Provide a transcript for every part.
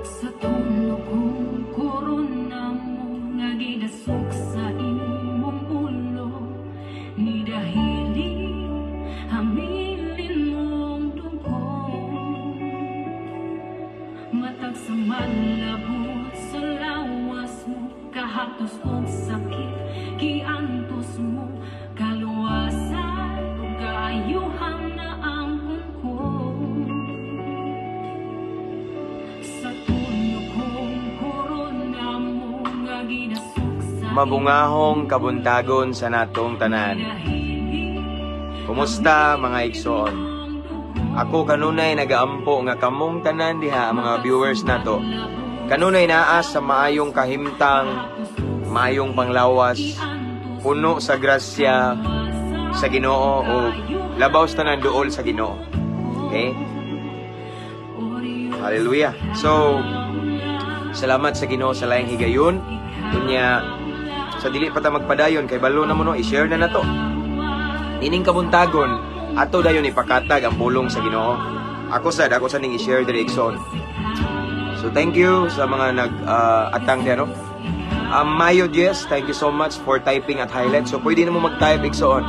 Sa tuno kong korona mo nga gidasok sa imong ulo, ni dahili hamilin mong dugong matag sa malabot sa lawas mo, kahaptos og sakit giantos mo, kaluwasan ug kaayuhan na angkon ko. Sa tuno kong korona mo nga gidasok sa Mabungahong kabuntagon sa natong tanan. Kumusta mga igsoon? Ako kanunay nagaampo nga kamong tanan diha, mga viewers nato. Kanunay naa sa maayong kahimtang, maayong panglawas, puno sa grasya sa Ginoo o labaw sa tanan duol sa Ginoo. Okay? Hallelujah. So, salamat sa Ginoo sa laing higayon. Unya sa dili pa ta magpadayon kay balo na mo no, i-share na nato. Nining kabuntagon, ato dayon ipakatag ang pulong sa Ginoo. Ako sad, ako sa ning i-share diri, igsoon. So thank you sa mga nag atang diha, no. Mayo Diaz, thank you so much for typing at highlights. So pwede na mo mag-type, igsoon.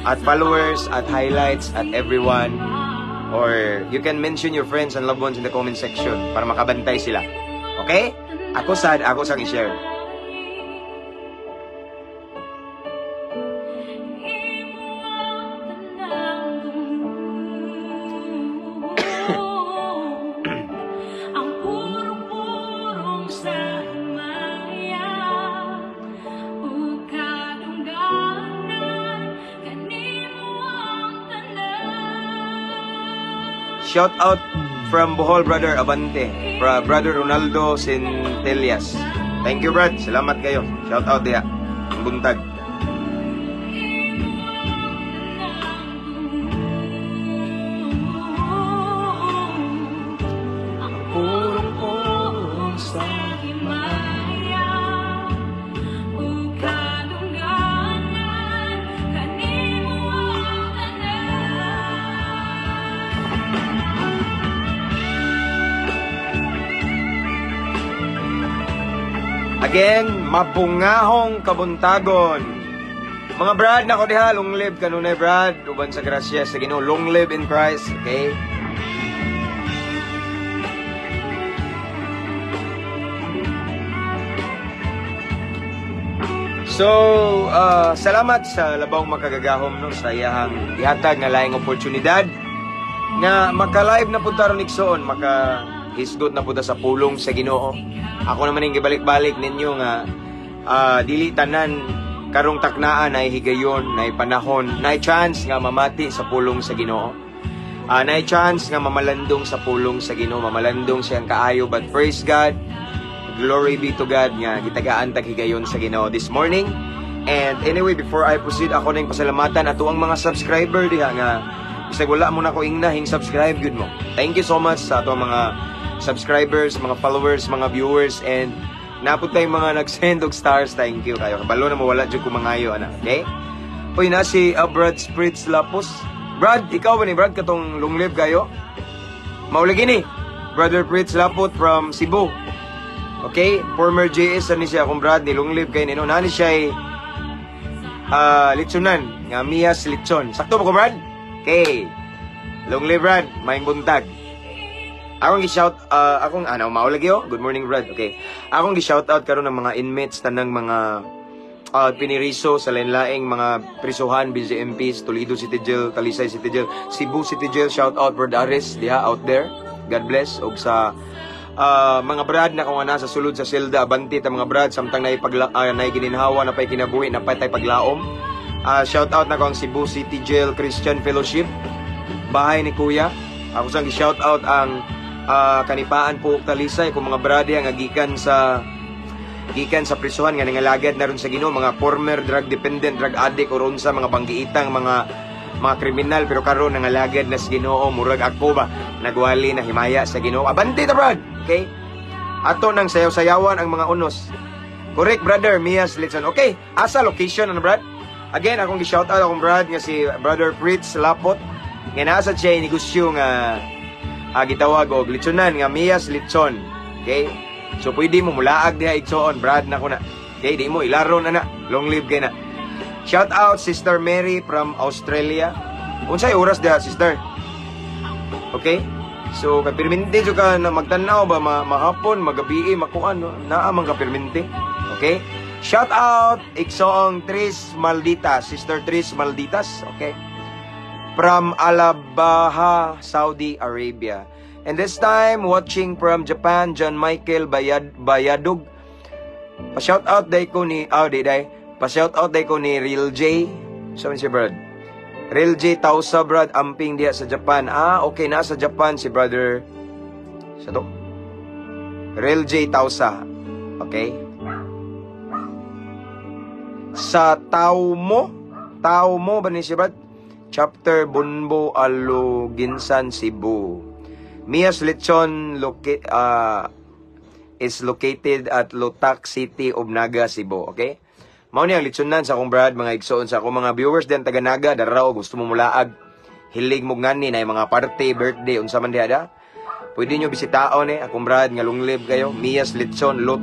At followers, at highlights, at everyone. Or you can mention your friends and loved ones in the comment section para makabantay sila. Okay? Ako sad, ako sang i-share. Imo ang tanang ang purong-purong sa himaya ug kadungganan kanimo ang tanan. Shout out from Bohol, Brother Abante. Brother Ronaldo Centellas. Thank you, Brad. Salamat kayo. Shout out diha. Ang buntag. Imo ang purong-purong sa himaya ug kadungganan kanimo ang tanan. Again, mabungahong kabuntagon. Mga brad, nako diha, long live kanunay, Brad. Uban sa grasya sa Ginoo, long live in Christ, okay? So, salamat sa labawng makagagahom no, sa iyahang gihatag nga laing oportunidad nga maka-live na pud ta ron, igsoon, maka hisgot na pud ta sa pulong sa Ginoo. Ako naman yung gibalik-balik ninyo nga dili tanan karong taknaan ay higayon, nay panahon, nay chance nga mamati sa pulong sa Ginoo. Nay chance nga mamalandong sa pulong sa Ginoo, mamalandong siyang kaayo, but praise God. Glory be to God nga gitagaan tag higayon sa Ginoo this morning. And anyway, before I proceed, ako nang pasalamatan ato ang mga subscriber diha nga bisag wala mo na ko ingna hing subscribe gud mo. Thank you so much sa ato mga subscribers, mga followers, mga viewers, and napud tayong mga nag-send og stars. Thank you kayo. Kabalo na mo wala jud ko mangayo ana. Okay? Uy, na si Brad Spritz Lapos. Brad, ikaw ba ni Brad katong long live kayo? Maulagi ni Brother Fritz Lapot from Cebu. Okay, former JS ani siya akong brad ni long live kay nino. Nani siya litsonan nga Mias Litson. Sakto ba ko, Brad? Okay. Long live, Brad, maayong buntag. Akong gi-shout akong ano mao lagi oh. Good morning, Brad. Okay. Akong gi-shout out karon ng mga inmates, tanang mga piniriso sa lain-laing mga prisuhan, BJMPs, Toledo City Jail, Talisay City Jail, Cebu City Jail. Shout out Brad Aris diha out there. God bless og sa mga brad na kung nasa sulod sa selda, abanti ta mga brad samtang naay pagla naay gininhawa na pay kinabuhi na pay tay paglaom. Shout out na ko ang Cebu City Jail Christian Fellowship. Bahay ni Kuya. Ako sang gi-shout out ang Kanipaan po Talisay kung mga brade nga gikan sa prisuhan nga nangalagad na ron sa Ginoo, mga former drug dependent, drug addict or unsa, mga banggiitang mga kriminal, pero karon nangalagad na sa Ginoo, murag ako ba, nagwali na himaya sa Ginoo. Abante ta, brad. Okay, ato nang sayaw-sayawan ang mga unos. Correct, brother Mias Litson. Okay, asa location ano, brad? Again, akong gi-shout out akong brad nga si Brother Fritz Lapot nga naa sa siya negosyo nga gitawag og litsonan nga Mias Litson. Okay? So pwede mo mulaag diha, igsoon, brad na ko na. Okay, di mo ilaro na na. Long live kay na. Shout out Sister Mary from Australia. Unsay oras diha, sister? Okay? So kay pirminti jud ka na magtan-aw ba, mahapon, magabii, makuan, no? Naa man ka pirminti. Okay? Shout out igsoong Tris Malditas, Sister Tris Malditas, okay? From Alabaha, Saudi Arabia. And this time, watching from Japan, John Michael Bayadug. Pa-shout out day ko ni, oh, di day. Pa-shout out day ko ni Real J. So, si Brad. Real J Tausa, Brad, amping diya sa Japan. Ah, okay, nasa Japan si brother. Sa to? Real J Tausa. Okay? Sa Taumo ba ni si Brad? Chapter Bunbo Aluginsan, Cebu. Mia's Lechon is located at Lotac City of Naga, Cebu. Okay? Mao ni ang litsonan sa akong brad, mga igsoon, sa akong mga viewers diyan taga Naga, daraw gusto mo mulaag. Hilig mo ngani na mga party, birthday, unsa man diha da. Pwede nyo bisitaon eh, akong brad nga long live kayo, Mia's Lechon Lot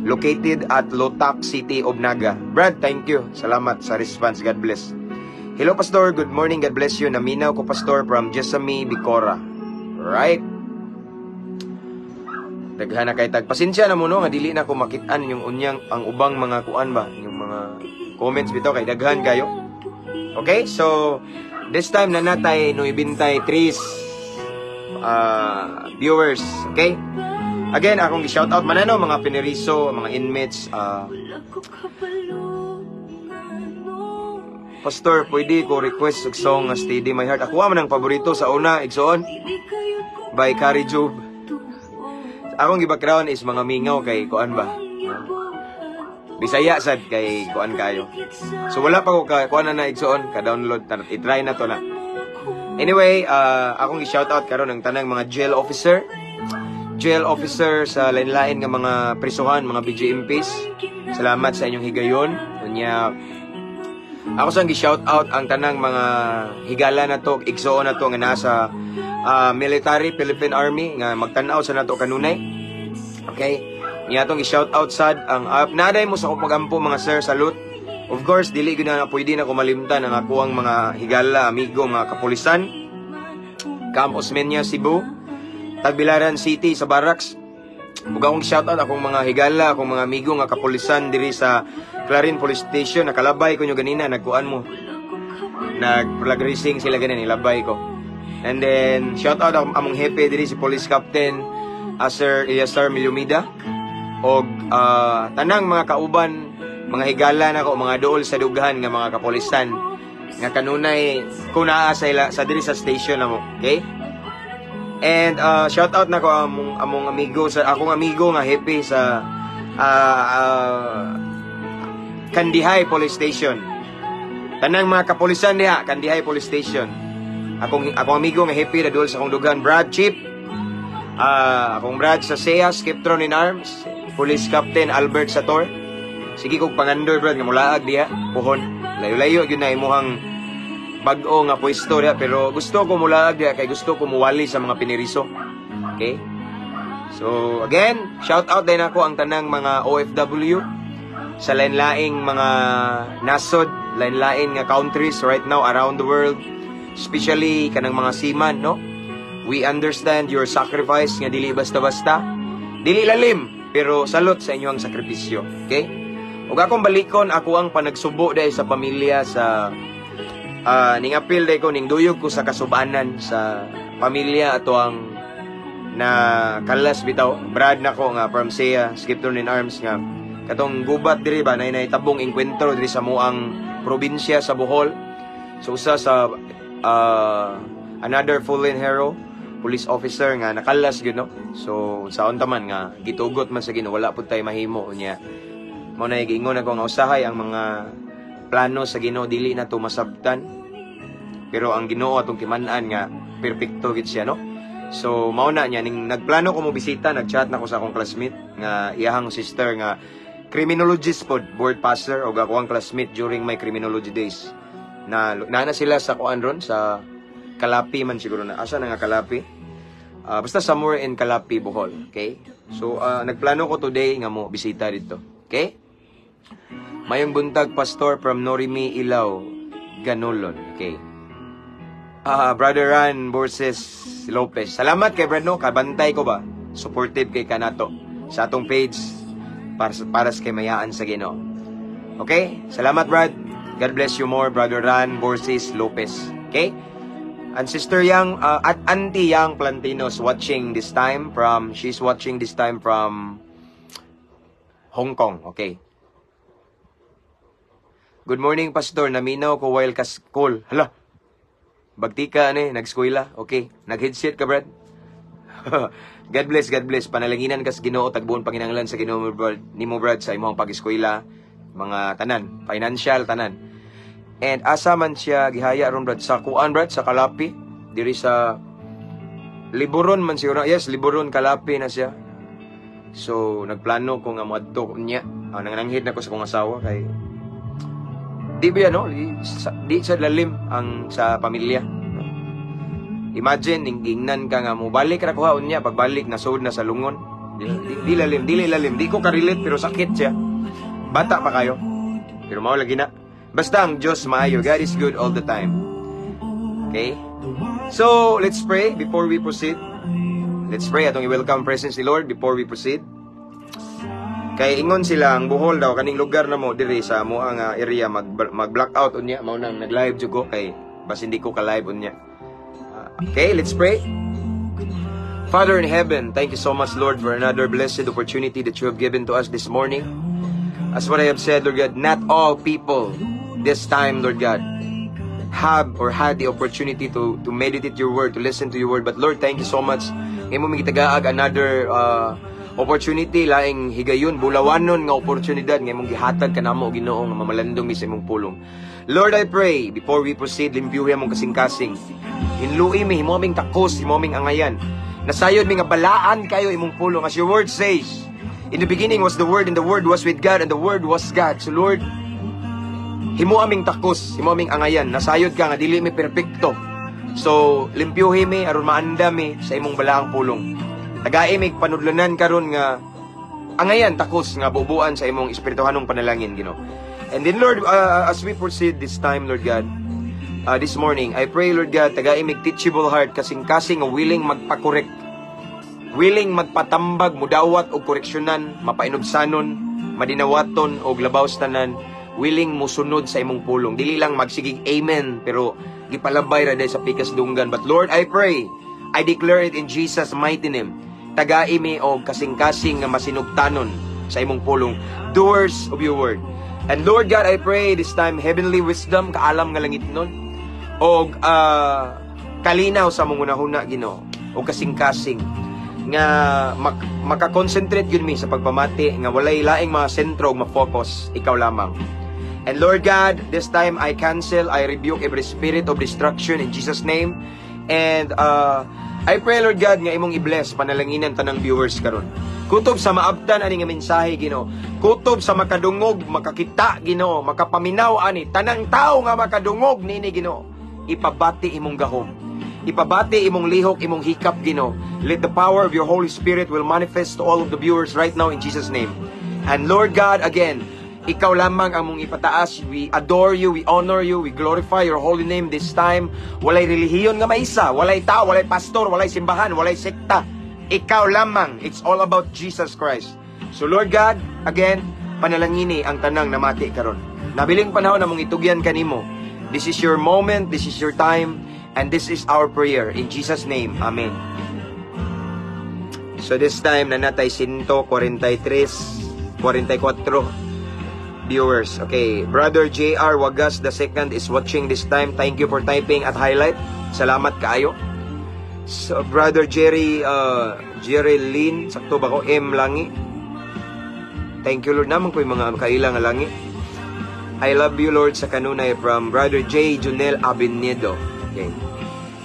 located at Lotac City of Naga. Brad, thank you. Salamat sa response. God bless. Hello, Pastor. Good morning. God bless you. Naminaw ko, Pastor, from Jessamy Bicora. Right. Daghan na kay tag. Pasensya na mo no nga dili na ko makit-an yung unyang ang ubang mga kuan ba, yung mga comments bitaw kay daghan kayo. Okay? So this time na natay 93 viewers, okay? Again, akong gi-shout out manano mga pineriso, mga inmates, Pastor, pwede ko request og song nga "Steady My Heart"? Ako man ang paborito sa una, igsoon, by Kari Job. Akong gi-background is mga mingaw kay kuan ba? Bisaya sad kay kuan kayo. So wala pa ko ka kuan na na, igsoon, ka-download na, i-try na to na. Anyway, akong i-shout out karon ang tanang mga jail officer. Jail officer sa lain-lain nga mga prisuhan, mga BJMPs. Salamat sa inyong higayon. Unya, ako sang gi-shout out ang tanang mga higala na to, igsoon na to nga nasa military, Philippine Army nga magtan-aw sa nato kanunay. Okay? Niya atong i-shout out sad ang naday mo sa akong pagampo, mga sir, salute. Of course, dili gyud na pwede na ko malimtan ang akuang mga higala, amigo, mga kapulisan. Camp Osmeña, Cebu, Tagbilaran City sa Barracks. Ug akong shout out akong mga higala, akong mga amigo nga kapulisan diri sa Clarin Police Station. Nakalabay ko nyo ganina, nagkuan mo. Nag racing sila ganin, nilabay ko. And then shout out among hepe diri si Police Captain Sir Eliasar Milumida og tanang mga kauban, mga higala nako, mga duol sa dughan nga mga kapulisan nga kanunay ko naa sa ila sa diri sa station namo, okay? And shout out nako among among amigo sa akong amigo nga hepe sa Kandihay Police Station. Tanang mga kapulisan diha, Kandihay Police Station. Akong amigo nga hepe na duol sa akong dughan, Brad Chip. Akong Brad sa SEA, Skiptron in Arms, Police Captain Albert Sator. Sige kog pangandoy, Brad, nga mulaag diha, puhon. Layo-layo gyud na imuhang bag-o nga pwesto diha, pero gusto ko mulaag diha kay gusto ko muwali sa mga piniriso. Okay? So again, shout out din ako ang tanang mga OFW sa lain-laing mga nasod, lain-lain nga countries right now around the world, especially kanang mga seaman, no? We understand your sacrifice nga dili basta-basta. Dili lalim, pero salot sa inyong sakripisyo. Okay? Ug akong balikon ako ang panagsubo dahil sa pamilya sa ningapil dahil ko ning duyog ko sa kasubanan sa pamilya ato ang na kalas bitaw, brad nako nga from SEA Skipton in Arms nga katong gubat diri ba nay tabong engkwentro diri sa muang probinsya sa Bohol. So usa sa another fallen hero, Police Police officer nga nakalas gyud, no. So saon ta man nga gitugot man sa Ginoo, wala pud tay mahimo unya. Mao na giingon ako nga usahay ang mga plano sa Ginoo dili na to masabtan. Pero ang Ginoo atong timan-an nga perpekto gid siya, no. So mao na niya ning nagplano ko mo bisita, nagchat na ko sa akong classmate nga iyahang sister nga criminologist pod, board passer og ako ang classmate during my criminology days. Na na sila sa kuan ron sa Kalapi man siguro na. Asa na nga Kalapi? Basta somewhere in Kalapi, Bohol. Okay? So, nagplano ko today nga mo bisita dito. Okay? Mayong buntag, Pastor, from Norimi Ilaw, Ganolon. Okay. Brother Ran Borses Lopez. Salamat kay Brad, no? Kabantay ko ba? Supportive kay kanato sa atong page para sa kay mayaan sa Ginoo. Okay? Salamat, Brad. God bless you more, Brother Ran Borses Lopez. Okay? And Sister Yang, at Auntie Yang Plantinos watching this time from, she's watching this time from Hong Kong. Okay. Good morning, Pastor. Naminaw ko while kas call. Hala. Bagti ka, ano eh, nag-eskwela. Okay. Nag-headset ka, Brad? God bless, God bless. Panalanginan kas Ginoo, tagbuon panginanglan sa Ginoo mo, Brad, nimo, Brad, sa imong pag-eskwela, mga tanan, financial tanan. And asa man siya gihaya ron, Brad? Sa kuan, Brad, sa Kalapi, diri sa Liburon man siguro. Yes, Liburon, Kalapi na siya. So, nagplano ko nga moadto niya. Nangananghid na ko sa kong asawa kay di ba no? Di sa lalim ang sa pamilya. No? Imagine ning gingnan ka nga mo balik ra ko ha unya, pagbalik nasud na sa lungon. Di lalim, dili lalim. Di ko ka-relate pero sakit siya. Bata pa kayo. Pero mao lagi na. Basta ang Diyos maayo. God is good all the time. Okay? So, let's pray before we proceed. Let's pray atong i-welcome presence ni Lord before we proceed. Kay ingon sila ang Bohol daw, kaning lugar na mo diri sa mo ang area mag blackout unya, mao nang nag-live jud ko kay basin di ko ka live unya. Okay, let's pray. Father in heaven, thank you so much, Lord, for another blessed opportunity that you have given to us this morning. As what I have said, Lord God, not all people this time, Lord God, have or had the opportunity to meditate your word, to listen to your word. But Lord, thank you so much. Imo mi gitagaag another opportunity, laing higayon, bulawanon nga oportunidad nga imong gihatag kanamo, Ginoo, nga mamalandong mi sa imong pulong. Lord, I pray, before we proceed, limpyuhi among kasing-kasing. Hinlui mi, himo aming takos, himo aming angayan. Nasayod mi nga balaan kayo imong pulong. As your word says, "In the beginning was the Word, and the Word was with God, and the Word was God." So Lord, himo aming takos, himo aming angayan. Nasayod ka nga dili mi perpekto. So, limpyuhi mi aron maanda mi sa imong balaang pulong. Tagai mi panudlanan karon nga angayan, takos nga bubuan sa imong espirituhanong panalangin, Ginoo. And then Lord, as we proceed this time, Lord God, this morning, I pray, Lord God, tagai mig teachable heart, kasing-kasing nga willing magpa-correct, willing magpatambag, mudawat og koreksyonan, mapainubsanon, madinawaton og labaw sa tanan, willing musunod sa imong pulong. Dili lang magsigig amen, pero gipalabay ra day sa pikas dunggan. But Lord, I pray, I declare it in Jesus' mighty name. Tagai mi og kasing-kasing nga masinugtanon sa imong pulong, doers of your word. And Lord God, I pray this time, heavenly wisdom, kaalam nga langit nun, og kalinaw sa among hunahuna, Ginoo, og kasing-kasing nga maka-concentrate gyud mi sa pagpamati nga walay laing mga sentro og ma-focus, ikaw lamang. And Lord God, this time I cancel, I rebuke every spirit of destruction in Jesus' name. And I pray, Lord God, nga imong i-bless panalanginan tanang viewers karon. Kutob sa maabtan ani nga mensahe, Ginoo. Kutob sa makadungog, makakita, Ginoo, makapaminaw ani tanang tao nga makadungog nini, Ginoo. Ipabati imong gahom. Ipabati imong lihok, imong hikap, Ginoo. Let the power of your Holy Spirit will manifest to all of the viewers right now in Jesus' name. And Lord God, again, ikaw lamang ang mong ipataas. We adore you, we honor you, we glorify your holy name this time. Walay relihiyon nga maisa, walay tao, walay pastor, walay simbahan, walay sekta. Ikaw lamang. It's all about Jesus Christ. So Lord God, again, panalangini ang tanang namati karon. Nabiling panahon na mong itugyan kanimo. This is your moment, this is your time, and this is our prayer. In Jesus' name, Amen. So this time, nanatay 143, 44 viewers. Okay, Brother JR Wagas the second is watching this time. Thank you for typing at highlight. Salamat kaayo. So, Brother Jerry, Jerry Lynn, sakto ba ko? M. Langi. Thank you, Lord. Naman ko yung mga kaila nga langi. I love you, Lord, sa kanunay from Brother J. Junel Abenedo. Okay.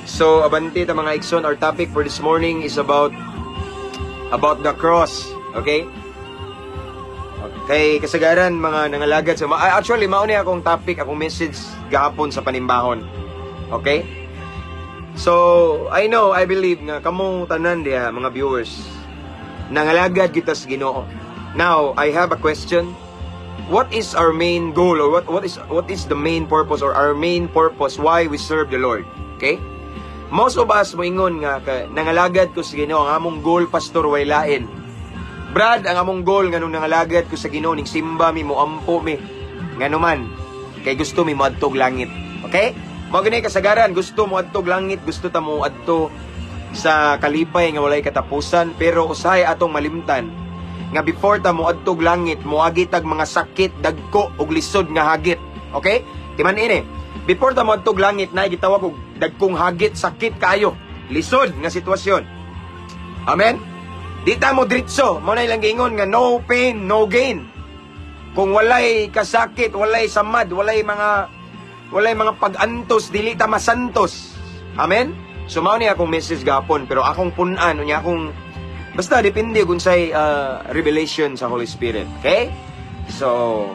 So, abante ta, mga igsoon, our topic for this morning is about the cross. Okay? Kay kasagaran mga nangalagad sa actually, mao ni akong topic, akong message gahapon sa panimbahon. Okay? So, I know, I believe nga kamo tanan diha, mga viewers, nangalagad kita sa Ginoo. Now, I have a question. What is our main goal or what is the main purpose or our main purpose why we serve the Lord? Okay? Most of us moingon nga ka, nangalagad ko sa Ginoo, ang among goal, pastor, way lain. Brad, ang among goal nga nung nangalagad ko sa Ginoo, ning simba mi, moampo mi. Ngano man kay gusto mi moadtog langit. Okay? Mao gani kasagaran, gusto mo adtog langit, gusto ta mo adto sa kalipay nga walay katapusan, pero usahay atong malimtan nga before ta mo adtog langit, moagi tag mga sakit, dagko ug lisod nga hagit. Okay? Timan ini. Before ta mo adtog langit, naay gitawag og dagkong hagit, sakit kaayo, lisod nga sitwasyon. Amen? Di ta mo diretso, mao na ilang giingon nga no pain, no gain. Kung walay kasakit, walay samad, walay mga pag-antos, dili ta masantos. Amen? So mao ni akong message gahapon, pero akong pun-an unya akong basta depende kung say revelation sa Holy Spirit. Okay? So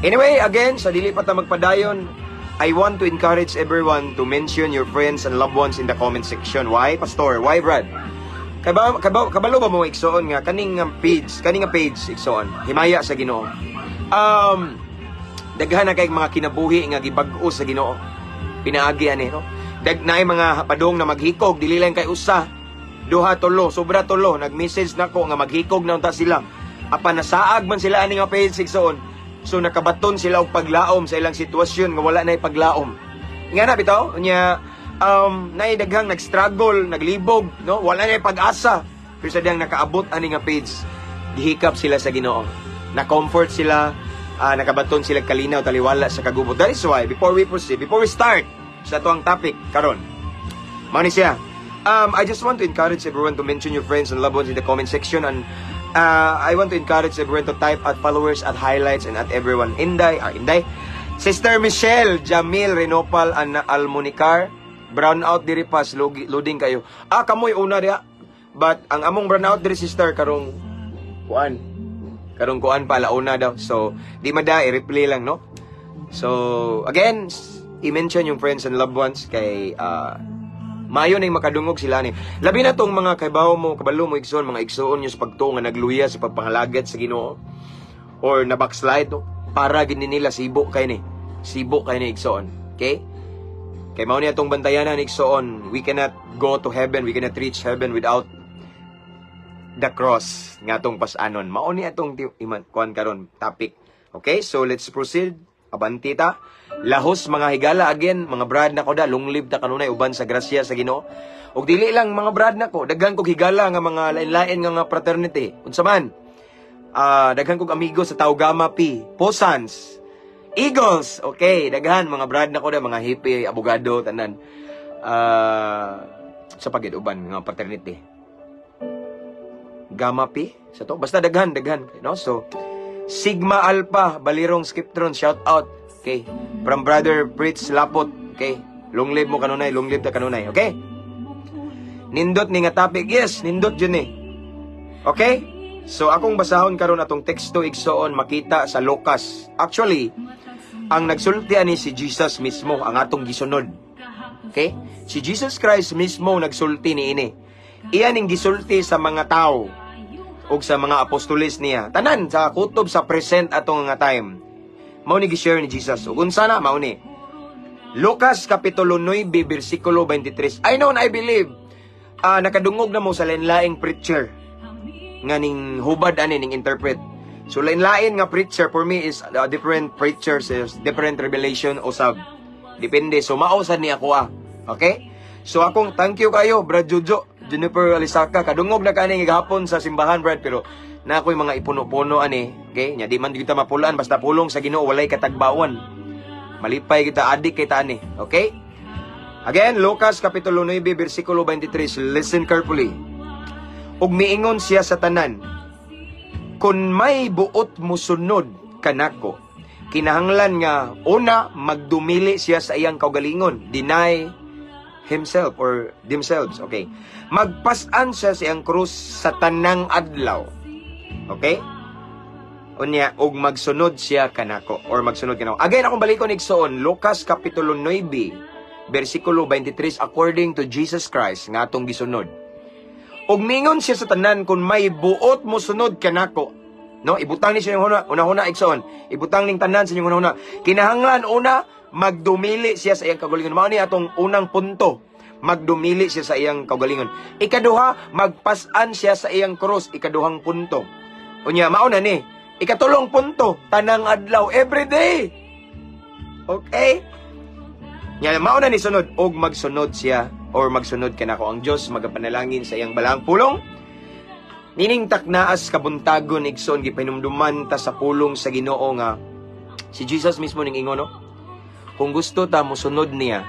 anyway, again, sa dili pa ta magpadayon, I want to encourage everyone to mention your friends and loved ones in the comment section. Why, Pastor? Why, Brad? Kabalo ba mo, igsoon, nga kaning nga page, igsoon, Himaya sa Ginoo? Daghan na kay mga kinabuhi nga gibag-o sa Ginoo. Pinaagi ani, no? Dag naay mga padong na maghikog, dili lang kay usa, duha, tulo, sobra tulo nag-message nako nga maghikog na unta sila. Apan nasaag man sila ani nga page, igsoon. So nakabaton sila og paglaom sa ilang sitwasyon nga wala na paglaom. Nga na bitaw nya naay daghang nag-struggle, naglibog, no? Wala na pag-asa. Pero sa diyang nakaabot ani nga page, gihikap sila sa Ginoo. Na-comfort sila, nakabaton sila kalinaw taliwala sa kagubot. That is why before we proceed, before we start sa atoang topic karon, mao ni siya. I just want to encourage everyone to mention your friends and loved ones in the comment section and I want to encourage everyone to type at followers, at highlights, and at everyone. Inday, Inday. Sister Michelle, Jamil, Renopal, Anna Almunicar, brown out diri pas, loading kayo. Ah, kamoy una diha. But ang among brown out diri, sister, karong kuan. Karong kuan pa, alauna daw. So, di mada, i-replay lang, no? So, again, i-mention yung friends and loved ones kay maayo ning makadungog sila ni. Labi na tong mga kabaw mo, kabalo mo, igsoon, mga igsoon nyo sa pagtuo nga nagluya sa pagpangalagad sa Ginoo or na backslide, no? Para gini nila sibo kay ni. Sibo kay ni, igsoon. Okay? Kay mao ni atong bantayanan, igsoon, we cannot go to heaven, we cannot reach heaven without the cross nga atong pasanon. Mao ni atong kuan karon topic. Okay? So let's proceed. Abanti ta. Lahos mga higala again, mga brad na ko da, long live ta kanunay uban sa grasya sa Ginoo. Ug dili lang mga brad nako, daghan kog higala nga mga lain-lain nga mga fraternity. Unsa man? Daghan kog amigo sa Tau Gamma Pi, Posans, Eagles. Okay, daghan mga brad nako da, mga hippie, abogado, tanan. Sa pagid uban nga fraternity. Gamma Pi sa to. Basta daghan, daghan, no? So Sigma Alpha, Balirong Skiptron, shout out. Okay. From Brother Fritz Lapot. Okay. Long live mo kanunay, long live ta kanunay. Okay? Nindot ni nga topic. Yes, nindot yun eh. Okay? So akong basahon karon atong teksto, igsoon, makita sa Lucas. Actually, ang nagsulti ani si Jesus mismo, ang atong gisunod. Okay? Si Jesus Christ mismo nagsulti ni ini. Iyan ang gisulti sa mga tao ug sa mga apostoles niya. Tanan sa kutob sa present atong nga time. Mao ni gi-share ni Jesus. Ug unsa na mao ni? Lucas kapitulo 9 bersikulo 23. I know and I believe nakadungog na mo sa lain-laing preacher nga ning hubad ani, ning interpret. So lain-lain nga preacher for me is different preachers is different revelation usab. Depende. So mao sad ni ako ah. Okay? So akong thank you kayo, Brad Jojo, Jennifer Alisaka, kadungog na kani gahapon sa simbahan, Brad, pero na ako'y mga ipuno-puno ani, okay? Nya di man kita mapulaan basta pulong sa Ginoo walay katagbawan. Malipay kita, adik kay ta ani, okay? Again, Lucas Kapitulo 9, versikulo 23. Listen carefully. Ug miingon siya sa tanan, "Kung may buot musunod kanako, kinahanglan nga una magdumili siya sa iyang kaugalingon." Deny himself or themselves. Okay. Magpasan siya sa iyang krus sa tanang adlaw. Okay? Unya, ug magsunod siya kanako or magsunod kanako. Again, akong balikon, igsoon, Lucas Kapitulo 9, versikulo 23, according to Jesus Christ nga atong gisunod. Ug mingon siya sa tanan, "Kung may buot mo sunod kanako," no, ibutang ni siya yung huna, una-huna, igsoon. Ibutang ning tanan sa inyong huna-huna. Kinahanglan una magdumili siya sa iyang kaugalingon. Mao ni atong unang punto. Magdumili siya sa iyang kaugalingon. Ikaduha, magpasan siya sa iyang krus. Ikaduhang punto. Unya, mao na ni. Ikatulong punto, tanang adlaw, every day. Okay? Nya, mao na ni sunod og magsunod siya or magsunod kanako. Ang Dios magapanalangin sa iyang balaang pulong. Nining taknaas kabuntagon, igsoon, gipahinumduman ta sa pulong sa Ginoo nga si Jesus mismo ning ingon, no? Kung gusto ta mosunod niya,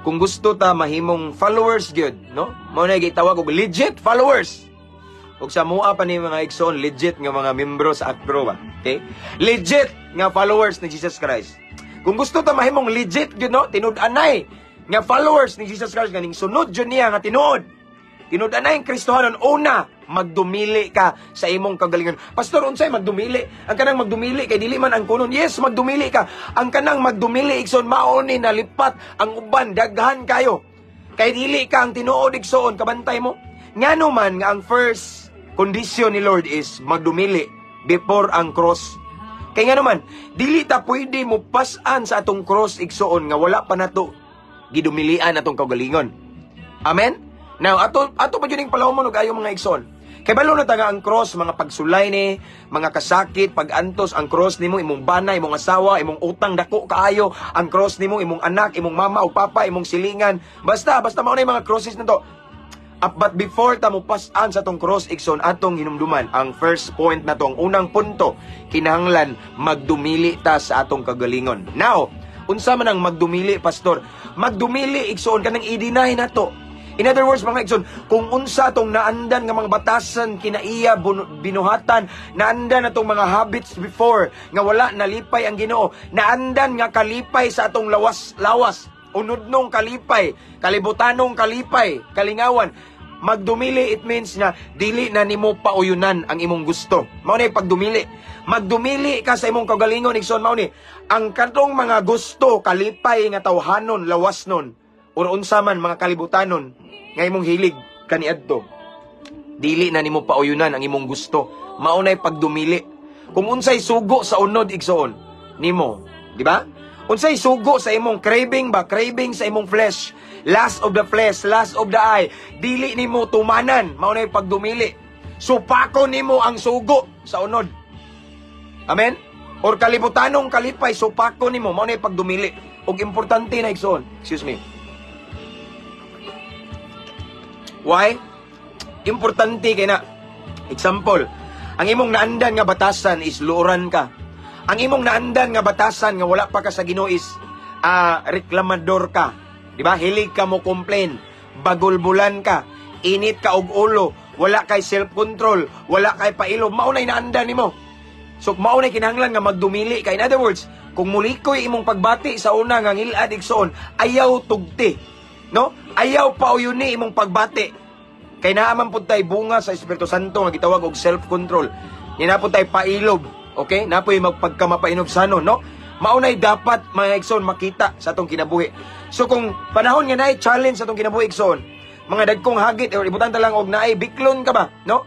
kung gusto ta mahimong followers gyud, no? Mao na gitawag og legit followers. Ug sa mua pa ni mga igsoon, legit nga mga membro sa Acro ba? Okay? Legit nga followers ni Jesus Christ. Kung gusto ta mahimong legit gyud, no, tinud-anay nga followers ni Jesus Christ nga ning sunod jud niya nga tinuod. Tinud-anay ang Kristohanon, una, magdumili ka sa imong kagalingon. "Pastor, unsay magdumili?" Ang kanang magdumili kay dili man ang kunon. Yes, magdumili ka. Ang kanang magdumili, igsoon, mao ni nalipat ang uban daghan kayo. Kay dili ka ang tinuod, igsoon, kabantay mo. Ngano man nga ang first condition ni Lord is magdumili before ang cross? Kay nga naman, dili ta pwede mo pasan sa atong cross, igsoon, nga wala pa nato gidumilian atong kaugalingon. Amen? Now, ato ato pa jud ning palawmon og ayo, mga igsoon. Kay balo na ta nga ang cross, mga pagsulay ni, mga kasakit, pagantos, ang cross nimo imong bana, imong asawa, imong utang dako kaayo, ang cross nimo imong anak, imong mama o papa, imong silingan. Basta basta mao na yung mga crosses nato. But before ta mo pasan sa atong cross, igsoon, atong hinumduman ang first point na to, ang unang punto, kinahanglan magdumili ta sa atong kagalingon. Now, unsa man ang magdumili, Pastor? Magdumili, igsoon, kanang i-deny nato. In other words, mga igsoon, kung unsa atong naandan nga mga batasan, kinaiya, binuhatan, naandan atong mga habits before, nga wala nalipay ang Ginoo, naandan nga kalipay sa atong lawas, lawas, unodnong kalipay, kalibutanong kalipay, kalingawan. Magdumili, it means na dili na nimo pauyunan ang imong gusto. Mao na pagdumili. Magdumili ka sa imong kaugalingon, igsoon, mao ni. Ang katong mga gusto, kalipay nga tawhanon, lawasnon, or unsa man mga kalibutanon nga imong hilig kaniadto. Dili na nimo pauyunan ang imong gusto. Mao nay pagdumili. Kung unsay sugo sa unod, igsoon, nimo, di ba? Unsay sugo sa imong craving ba? Craving sa imong flesh. Lust of the flesh, lust of the eye. Dili nimo tumanan, mao nay pagdumili. Supako nimo ang sugo sa unod. Amen? Or kalibutanong kalipay, supako nimo, mao nay pagdumili. Ug importante na, igsoon. Excuse me. Why? Importante kay na. Example, ang imong naandan nga batasan is luoran ka. Ang imong naandan nga batasan nga wala pa ka sa Ginoo is reklamador ka. Di ba? Hilig ka mo complain, bagulbulan ka, init ka og ulo, wala kay self-control, wala kay pailob, mao nay naandan nimo. So mao nay kinahanglan nga magdumili ka. In other words, kung mulikoy imong pagbati sa una nga ngilad, igsoon, ayaw tugti. No? Ayaw pauyuni imong pagbati. Kay naa man pud tay bunga sa Espiritu Santo nga gitawag og self-control. Ni naa pud tay pailob, okay? Naa poy magpagkamapainubsanon, no? Mao nay dapat, mga igsoon, makita sa atong kinabuhi. So kung panahon nga naay challenge sa atong kinabuhi, igsoon, mga dagkong hagit or ibutan ta lang og naay biklon ka ba, no?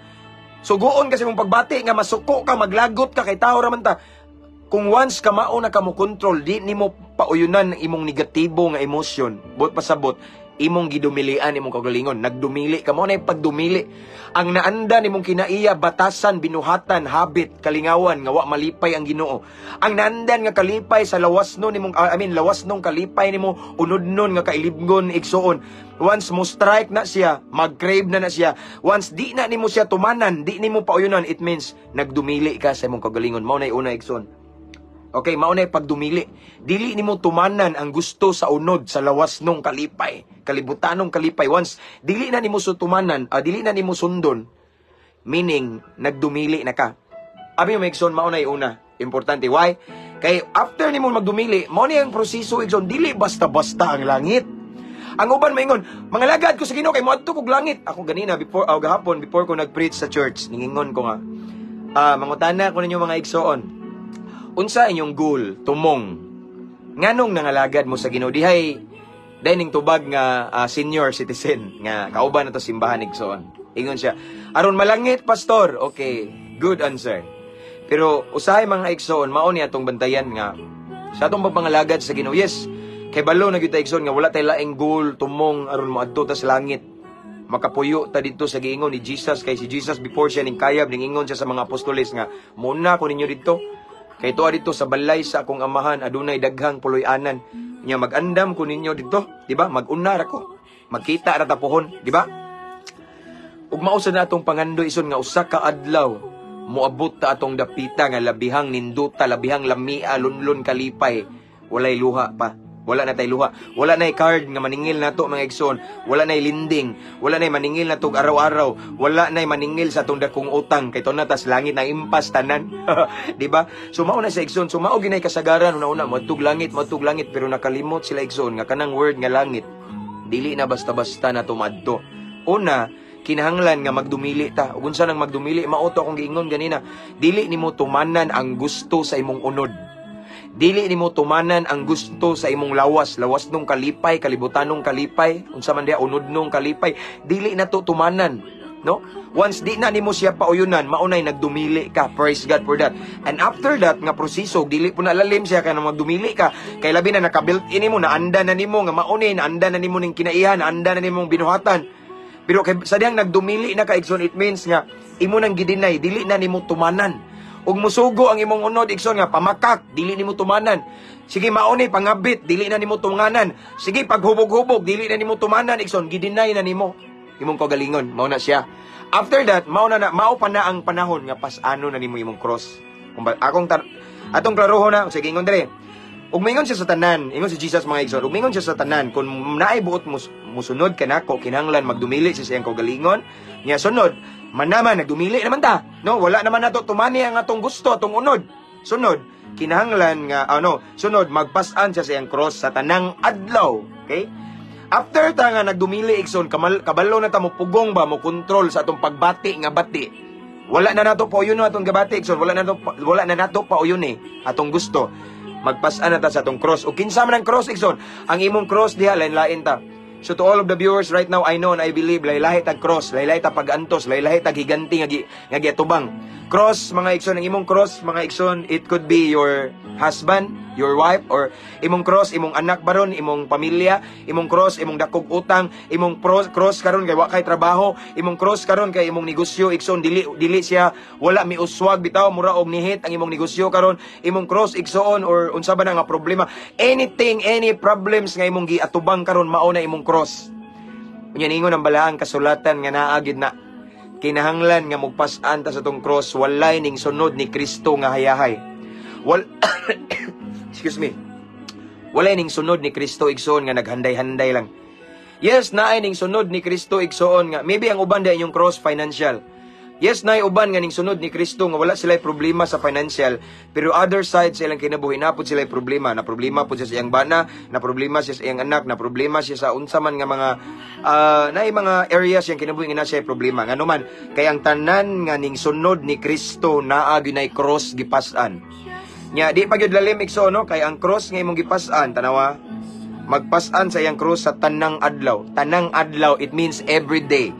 Suguon kasi mong pagbati nga masuko ka, maglagot ka kay tao ra man ta. Kung once ka mao na ka mo control, di nimo pauyunan ang imong negatibo nga emosyon. Buot pasabot, imong gidumilian imong kaugalingon. Nagdumili ka, mao na yung pagdumili. Ang naanda nimong kinaiya, batasan, binuhatan, habit, kalingawan nga wa malipay ang Ginoo. Ang naandan nga kalipay sa lawas nun nimong I mean lawas nung kalipay nimo, unod nun nga kailibgon, igsoon. Once mo strike na siya, mag-crave na na siya. Once di na nimo siya tumanan, di nimo pauyunan, it means nagdumili ka sa imong kaugalingon. Mao na una, igsoon. Okay, mao na pagdumili. Dili nimo tumanan ang gusto sa unod, sa lawas nung kalipay, kalibutanong kalipay. Once dili na nimo tumanan, dili na nimo sundon, meaning nagdumili na ka. Abi mo, igsoon, mao na una. Importante. Why? Kay after nimo magdumili, mao ni ang proseso, igsoon, dili basta-basta ang langit. Ang uban maingon, "Mangalagad ko sa Ginoo kay moadto kog langit." Ako ganina before gahapon, before ko nag-preach sa church, ningingon ko nga, mangutana ko ninyo, mga igsoon. Unsa inyong goal, tumong? Nganong nangalagad mo sa Ginoo? Dihay dahil ning tubag nga senior citizen nga kauban na to simbahan, igsoon. Ingon siya, "Aron malangit, pastor." Okay, good answer. Pero usahay, mga igsoon, mao ni atong bantayan nga sa atong pagpangalagad sa Ginoo. Yes, kay balo na gyud ta, igsoon, nga wala tay laing goal, tumong aron moadto ta sa langit. Makapuyo ta dito sa giingon ni Jesus, kay si Jesus, before siya ning kayab, ningingon siya sa mga apostoles nga, "Muna ko ninyo dito. Kay tuwa dito sa balay sa akong amahan adunay daghang puloy-anan. Nya mag-andam ko ninyo dito, di ba? Mag-una ra ko. Magkita ra ta pohon," di ba? Ug mao sa na atong pangandoy, igsoon, nga usa ka adlaw moabot ta atong dapita nga labihang ninduta, labihang lamia, lunlun kalipay, walay luha pa. Wala na tay luha. Wala na card nga maningil nato, mga igsoon. Wala na lending. Wala na maningil nato araw-araw. Wala na maningil sa atong dakong utang kay na tas langit na impas tanan. Di ba? So mao na sa, igsoon. So mao ginay kasagaran una-una moadtog langit, pero nakalimot sila, igsoon, nga kanang word nga langit dili na basta-basta na tumadto. Una, kinahanglan nga magdumili ta. Ug unsa nang magdumili? Mao to akong giingon ganina. Dili nimo tumanan ang gusto sa imong unod. Dili nimo tumanan ang gusto sa imong lawas, lawas nung kalipay, kalibutanong kalipay, unsa man diha, unod nung kalipay, dili na to tumanan, no? Once di na nimo siya pauyunan, maunay nagdumili ka. Praise God for that. And after that nga proseso, dili po na lalim siya kay magdumili ka. Kay labi na naka-built in nimo, naanda na nimo nga mauni, naanda na nimo ning kinaihan, naanda na nimong binuhatan. Pero kay sa diyang nagdumili na ka, igsoon, it means nga imo nang gidinay, dili na nimo tumanan. Ug musugo ang imong unod, igsoon, nga pamakak, dili nimo tumanan. Sige mauni pangabit, dili na nimo tumanan. Sige paghubog-hubog, dili na nimo tumanan, igsoon, gidinay na nimo imong kaugalingon, mao na siya. After that, mao na na mao pa na ang panahon nga pas-ano na nimo imong cross. Kung ba, akong tar atong klaroho na, sige, ingon dire. Ug mingon siya sa tanan, ingon si Jesus, mga igsoon, ug mingon siya sa tanan, kung naay buot musunod kanako, kinahanglan magdumili siya sa iyang kaugalingon. Nya sunod, manaman nagdumili naman ta. No, wala naman nato tumani ang atong gusto, atong unod. Sunod, kinahanglan nga ano, sunod magpas-an siya sa iyang cross sa tanang adlaw. Okay? After ta nga nagdumili, igsoon, kabalo na ta mo pugong ba, mo kontrol sa atong pagbati nga bati. Wala na nato pauyon atong gabati, igsoon, wala na nato pauyon eh atong gusto. Magpas-an na ta sa atong cross. O kinsa man ang cross, igsoon? Ang imong cross diha lain-lain ta. So to all of the viewers right now, I know and I believe lahi-lahi tag cross, lahi-lahi tag pag-antos, lahi-lahi tag higanti nga giatubang. Cross, mga igsoon, ang imong cross, mga igsoon, it could be your husband, your wife, or imong cross, imong anak baron, imong pamilya, imong cross, imong dakog utang, imong cross karon kay wa kay trabaho, imong cross karon kay imong negosyo, igsoon, dili siya, wala miuswag bitaw, mura og nihit ang imong negosyo karon, imong cross, igsoon, or unsa ba na nga problema, anything, any problems nga imong giatubang karon, mao na imong cross. Unya ningon ang balaang kasulatan nga naa gid na kinahanglan nga mugpas-an ta sa tong cross, walay ning sunod ni Kristo nga hayahay. Excuse me. Walay ning sunod ni Kristo, igsoon, nga naghanday-handay lang. Yes, naay ning sunod ni Kristo, igsoon, nga maybe ang uban dai inyong cross financial. Yes, naay uban nga ning sunod ni Kristo nga wala sila problema sa financial, pero other side sa ilang kinabuhi na pud sila problema, na problema pud siya sa iyang bana, na problema siya sa iyang anak, na problema siya sa unsa man nga mga naay mga areas iyang kinabuhi nga na siya problema. Ngano man, kay ang tanan nga ning sunod ni Kristo naa gyud cross gipas-an. Nya di pa gyud lalim, igsoon, no, kay ang cross nga imong gipas-an, tanawa, magpas-an sa iyang cross sa tanang adlaw. Tanang adlaw, it means every day.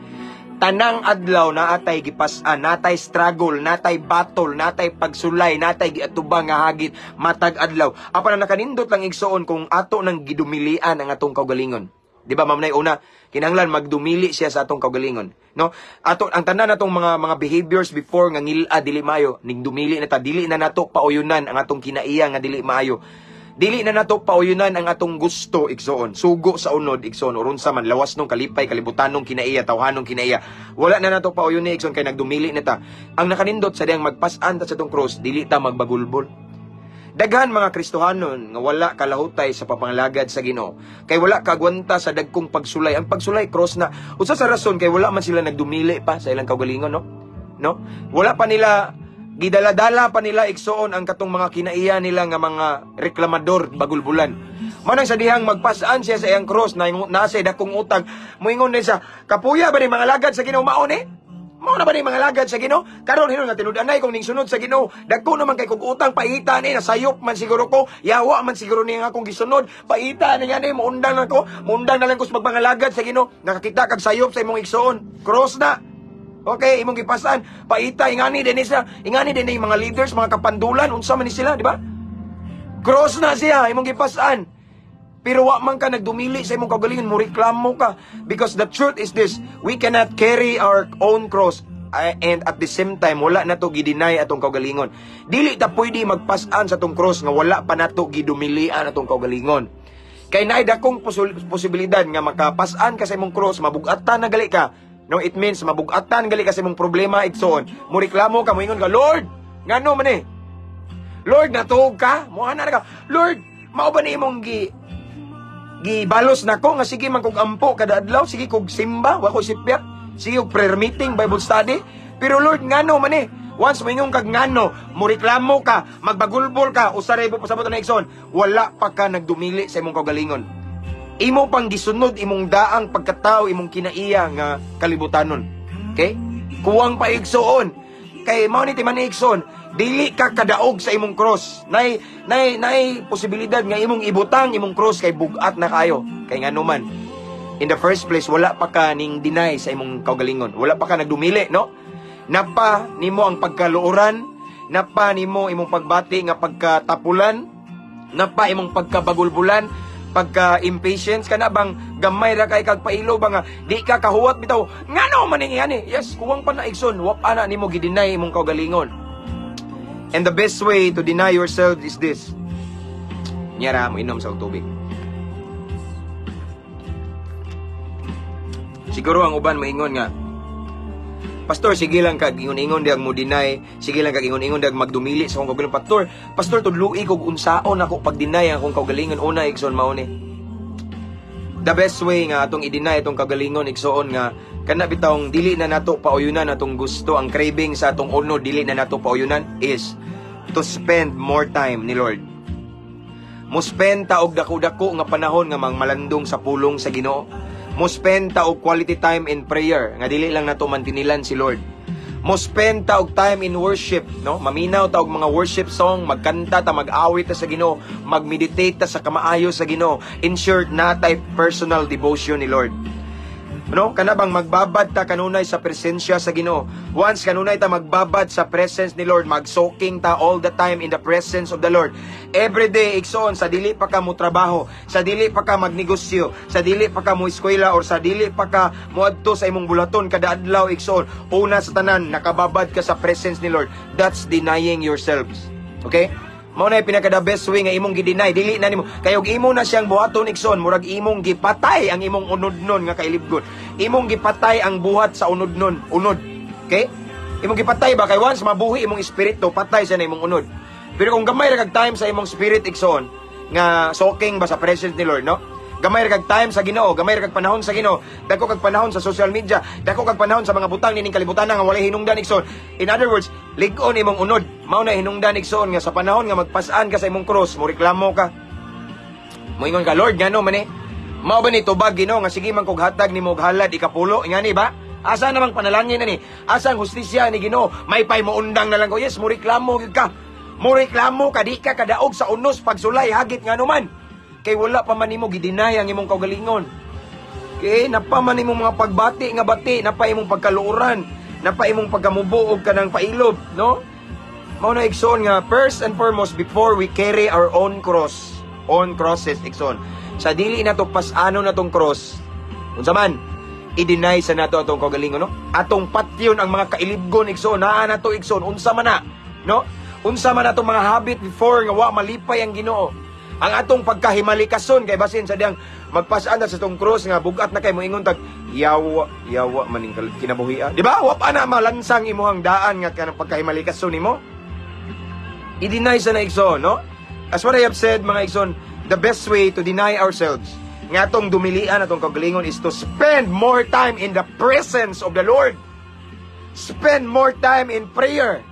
Tanang adlaw na atay gipas-an, natay struggle, natay battle, natay pagsulay, natay giatubang nga hagit matag adlaw. Apan ang nakanindot lang, igsoon, kung ato nang gidumilian ang atong kaugalingon. Di ba, ma'am, nay una, kinahanglan magdumili siya sa atong kaugalingon. No? Ato ang tanan natong mga behaviors before nga ngila dili maayo, ning dumili na ta, dili na nato pauyunan ang atong kinaiya nga dili maayo. Dili na nato pauyunan ang atong gusto, igsoon. Sugo sa unod, igsoon, or unsa man lawas nung kalipay, kalibutanong kinaiya, tawhanong kinaiya. Wala na nato pauyun ni, igsoon, kay nagdumili na ta. Ang nakanindot sa diyang magpas-an ta sa atong cross, dili ta magbagulbol. Daghan mga Kristohanon nga wala kalahutay sa papangalagad sa Ginoo. Kay wala kagwanta sa dagkong pagsulay. Ang pagsulay, cross na. Usa sa rason kay wala man sila nagdumili pa sa ilang kaugalingon, no? No? Wala pa nila gidala-dala pa nila, igsuon, ang katong mga kinaiya nila nga mga reklamador, bagulbulan. Manang sa dihang magpasaan siya sa iyang cross na nasa dakong utang, moingon din sa kapuya ba ni mga lagad sa Ginoo maon eh? Mao na ba ni mga lagad sa Ginoo? Karon hinon nga tinud-anay kong ning sunod sa Ginoo. Dagko naman kay kog utang, paita ni, nasayop man siguro ko, yawa man siguro ni nga akong gisunod. Paita ni nga ni muundang na ko, muundang na lang ko sa magmangalagad sa Ginoo. Nakakita kag sayop sa imong igsuon. Cross na. Okay, imong gipasan. Paita ingani din siya, ingani din ni mga leaders, mga kapandulan, unsa man ni sila, di ba? Cross na siya, imong gipasan. Pero wa man ka nagdumili sa imong kaugalingon, mo reklamo ka. Because the truth is this, we cannot carry our own cross and at the same time, wala na to gideny atong kaugalingon. Dili ta pwede magpasan sa atong cross nga wala pa nato gidumilian atong kaugalingon. Kay naay dakong posibilidad nga makapasan ka sa imong cross, mabugatan na gali ka. No, it means mabugatan gali ka sa imong problema, igsoon. Mo reklamo ka, moingon ka, "Lord, ngano man eh? Lord, natuog ka?" Mo ana ka. "Lord, mao ba ni imong gibalos nako nga sige man kog ampo kada adlaw, sige kog simba, wa ko sipyat, sige og prayer meeting, Bible study, pero Lord, ngano man eh?" Once moingon kag ngano, mo reklamo ka, magbagulbol ka, usa ra pasabot na, igsoon, wala pa ka nagdumili sa imong kaugalingon. Imo pang gisunod imong daang pagkatao, imong kinaiya nga kalibutanon. Okay, kuwang pa, igsoon, kay mao ni timan, igsoon, dili ka kadaog sa imong cross. Nay posibilidad nga imong ibutang imong cross kay bugat na kayo. Kay ngano man, in the first place, wala pa ka ning deny sa imong kaugalingon. Wala pa ka nagdumili, no? Napa nimo ang pagkaluoran, napa nimo imong pagbati nga pagkatapulan, napa imong pagkabagulbulan, pagka impatience ka na bang gamay ra kay kag pailo ba nga di ka kahuwat bitaw, ngano man ning yani. Yes, kuwang pa na, igsoon, wa pa na nimo gideny imong kaugalingon. And the best way to deny yourself is this. Nyara mo inom sa tubig. Siguro ang uban maingon nga, "Pastor, sige lang kag ingon-ingon diag mo deny, sige lang kag ingon-ingon diag magdumili sa akong kaugalingon. Pastor, pastor, tudloi kog unsaon ako pag-deny ang akong kaugalingon." Una, igsoon, mao ni. The best way nga atong i-deny atong kaugalingon, igsoon, nga kana bitawng dili na nato pauyunan atong gusto, ang craving sa atong unod, dili na nato pauyunan, is to spend more time ni Lord. Mo spend ta og dako-dako nga panahon nga mangmalandong sa pulong sa Ginoo. Mo spend ta og quality time in prayer nga dili lang nato mantinilan si Lord. Mo spend ta og time in worship, no? Maminaw ta og mga worship song, magkanta ta, mag-awit ta sa Ginoo, mag-meditate ta sa kamaayo sa Ginoo. In short, natay personal devotion ni Lord. No? Kana bang magbabad ta kanunay sa presensya sa Ginoo. Once kanunay ta magbabad sa presence ni Lord, magsoaking ta all the time in the presence of the Lord. Every day, igsoon, sa dili pa ka mo trabaho, sa dili pa ka magnegosyo, sa dili pa ka mo eskwela or sa dili pa ka moadto sa imong bulaton kada adlaw, igsoon, una sa tanan nakababad ka sa presence ni Lord. That's denying yourselves. Okay? Mao na pinaka the best way nga imong gi-deny, dili na nimo. Kay og imo na siyang buhaton, igsoon, murag imong gipatay ang imong unodnon nga kailibgon. Imong gipatay ang buhat sa unodnon, unod. Okay? Imong gipatay ba kay once mabuhi imong espiritu, patay sa na imong unod. Pero kung gamay ra kag time sa imong spirit, igsoon, nga soaking ba sa presence ni Lord, no? Gamay ra kag time sa Ginoo, gamay ra kag panahon sa Ginoo, dako kag panahon sa social media, dako kag panahon sa mga butang nining kalibutan nga walay hinungdan, igsoon. In other words, lig-on imong unod. Mao na hinungdan, igsoon, nga sa panahon nga magpas-an ka sa imong cross, mo reklamo ka. Moingon ka, "Lord, ngano man eh? Mao ba ni tubag Ginoo nga sige man kog hatag nimo og halad ikapulo, ingani ba? Asa namang panalangin na ni? Asa ang hustisya ni Ginoo? May pay mo undang na lang ko." Yes, mo reklamo gyud ka. Mo reklamo ka, di ka kadaog sa unos pagsulay hagit ngano man. Kay wala pa man nimo gi-deny ang imong kaugalingon. Okay, napa man imong mga pagbati nga bati, napa imong pagkaluoran, napa imong pagkamubo og kanang pailob, no? Mao na, igsoon, nga first and foremost, before we carry our own cross, own crosses, igsoon. Sa dili nato pas-ano na tong cross, unsa man, i-deny sa nato atong kaugalingon, no? Atong patyon ang mga kailibgon, igsoon, naa nato, igsoon, unsa man na, no? Unsa man atong mga habit before nga wa malipay ang Ginoo. Ang atong pagkahimalikason kay basin sa diyang magpasaan na sa tong cross nga bugat na kay moingon tag yawa yawa maning kinabuhia. Di ba? Wa pa na malansang imuhang daan nga kanang pagkahimalikason nimo. I-deny sa na, igsoon, no? As what I have said, mga igsoon, the best way to deny ourselves, nga atong dumilian atong kaugalingon, is to spend more time in the presence of the Lord. Spend more time in prayer.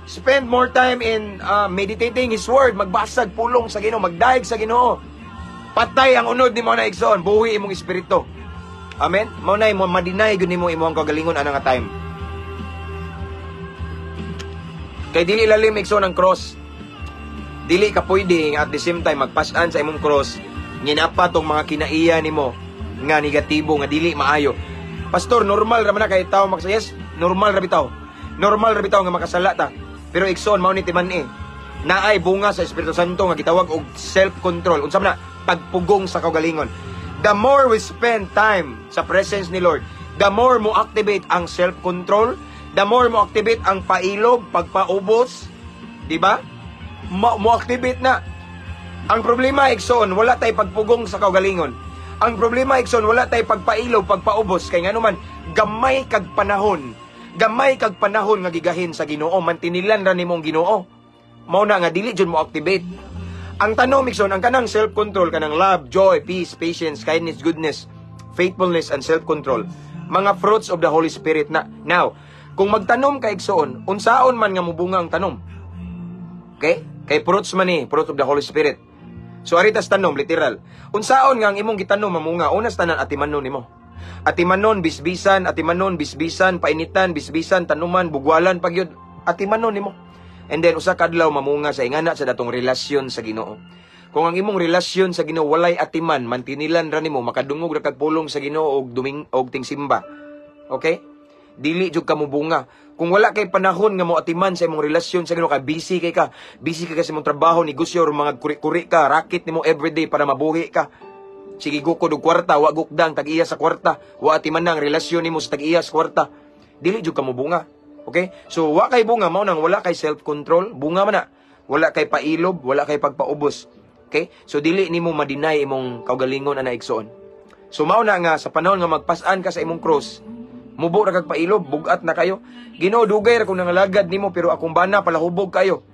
Spend more time in meditating His Word, magbasag pulong sa Ginoo, magdayeg sa Ginoo. Patay ang unod nimo na, igsoon, buhi imong espiritu. Amen? Mao na mo ma-deny gyud nimo imong kaugalingon ana nga time. Kay dili lalim, igsoon, ang cross. Dili ka pwede at the same time magpasan sa imong cross nginapa tong mga kinaiya nimo nga negatibo, nga dili maayo. "Pastor, normal ra man na kay tao makasala." Yes, normal ra bitaw. Normal ra bitaw nga makasala ta. Pero igsoon, mao ni timan-i. Naay bunga sa Espiritu Santo nga gitawag og self-control. Unsa man na? Pagpugong sa kaugalingon. The more we spend time sa presence ni Lord, the more mo activate ang self-control, the more mo activate ang pailob, pagpaubos, di ba? Mo activate na. Ang problema, igsoon, wala tay pagpugong sa kaugalingon. Ang problema, igsoon, wala tay pagpailob, pagpaubos, kay ngano man gamay kag panahon. Gamay kag panahon nga gigahin sa Ginoo, mantinilan ra nimong Ginoo. Mao na nga dili jud mo activate. Ang tanom, igsoon, ang kanang self-control, kanang love, joy, peace, patience, kindness, goodness, faithfulness, and self-control. Mga fruits of the Holy Spirit na. Now, kung magtanom ka, igsoon, unsaon man nga mubunga ang tanom? Okay? Kay fruits man ni, fruit of the Holy Spirit. So ari tas tanom, literal. Unsaon nga ang imong gitanom mamunga? Una sa tanan, atimanon nimo. Atimanon, bisbisan, atimanon, bisbisan, painitan, bisbisan, tanuman, bugwalan pagyud, atimanon nimo. And then usa ka adlaw mamunga sa ingana sa datong relasyon sa Ginoo. Kung ang imong relasyon sa Ginoo walay atiman, mantinilan ra nimo, makadungog ra kag pulong sa Ginoo og duming og tingsimba. Okay? Dili jud ka mobunga. Kung wala kay panahon nga mo atiman sa imong relasyon sa Ginoo, kay busy kay ka, busy kay ka sa imong trabaho, negosyo, or mga kuri-kuri ka, racket nimo everyday para mabuhi ka. Sige gukod og kwarta, wa gukdang tag-iya sa kwarta, wa atiman ang relasyon nimo sa tag-iya sa kwarta. Dili jud ka mobunga. Okay? So wa kay bunga, mao nang wala kay self-control, bunga man na. Wala kay pailob, wala kay pagpaubos. Okay? So dili nimo ma-deny imong kaugalingon ana, igsoon. So mao na nga sa panahon nga magpas-an ka sa imong cross, mubo ra kag pailob, bugat na kayo. "Ginoo, dugay ra kong nangalagad nimo pero akong bana palahubog kayo."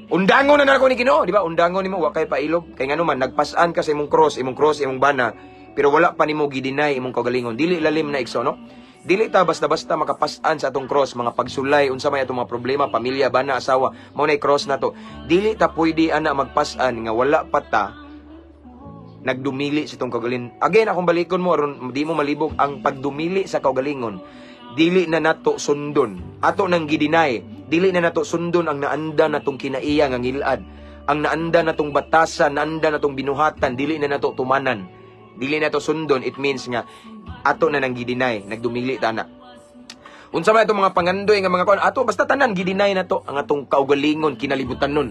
Undangon na nako ni Ginoo, di ba? Undangon nimo, wa kay pailob. Kay ngano man nagpas-an ka sa imong cross, imong bana, pero wala pa nimo gi-deny imong kaugalingon. Dili lalim na, igsoon, no? Dili ta basta-basta makapas-an sa atong cross, mga pagsulay, unsa may atong mga problema, pamilya, bana, asawa, mao nay cross nato. Dili ta pwede ana magpas-an nga wala pa ta nagdumili sa itong kaugalingon. Again, akong balikon mo aron di mo malibog ang pagdumili sa kaugalingon. Dili na nato sundon. Ato nang gi-deny. Dili na nato sundon ang naanda natong kinaiya nga ngilad. Ang naanda natong batasan, naanda natong binuhatan, dili na nato tumanan. Dili na to sundon, it means nga ato na nang gi-deny, nagdumili ta na. Unsa man itong mga pangandoy nga mga kuan ato, basta tanan gi-deny na to ang atong kaugalingon kinalibutan nun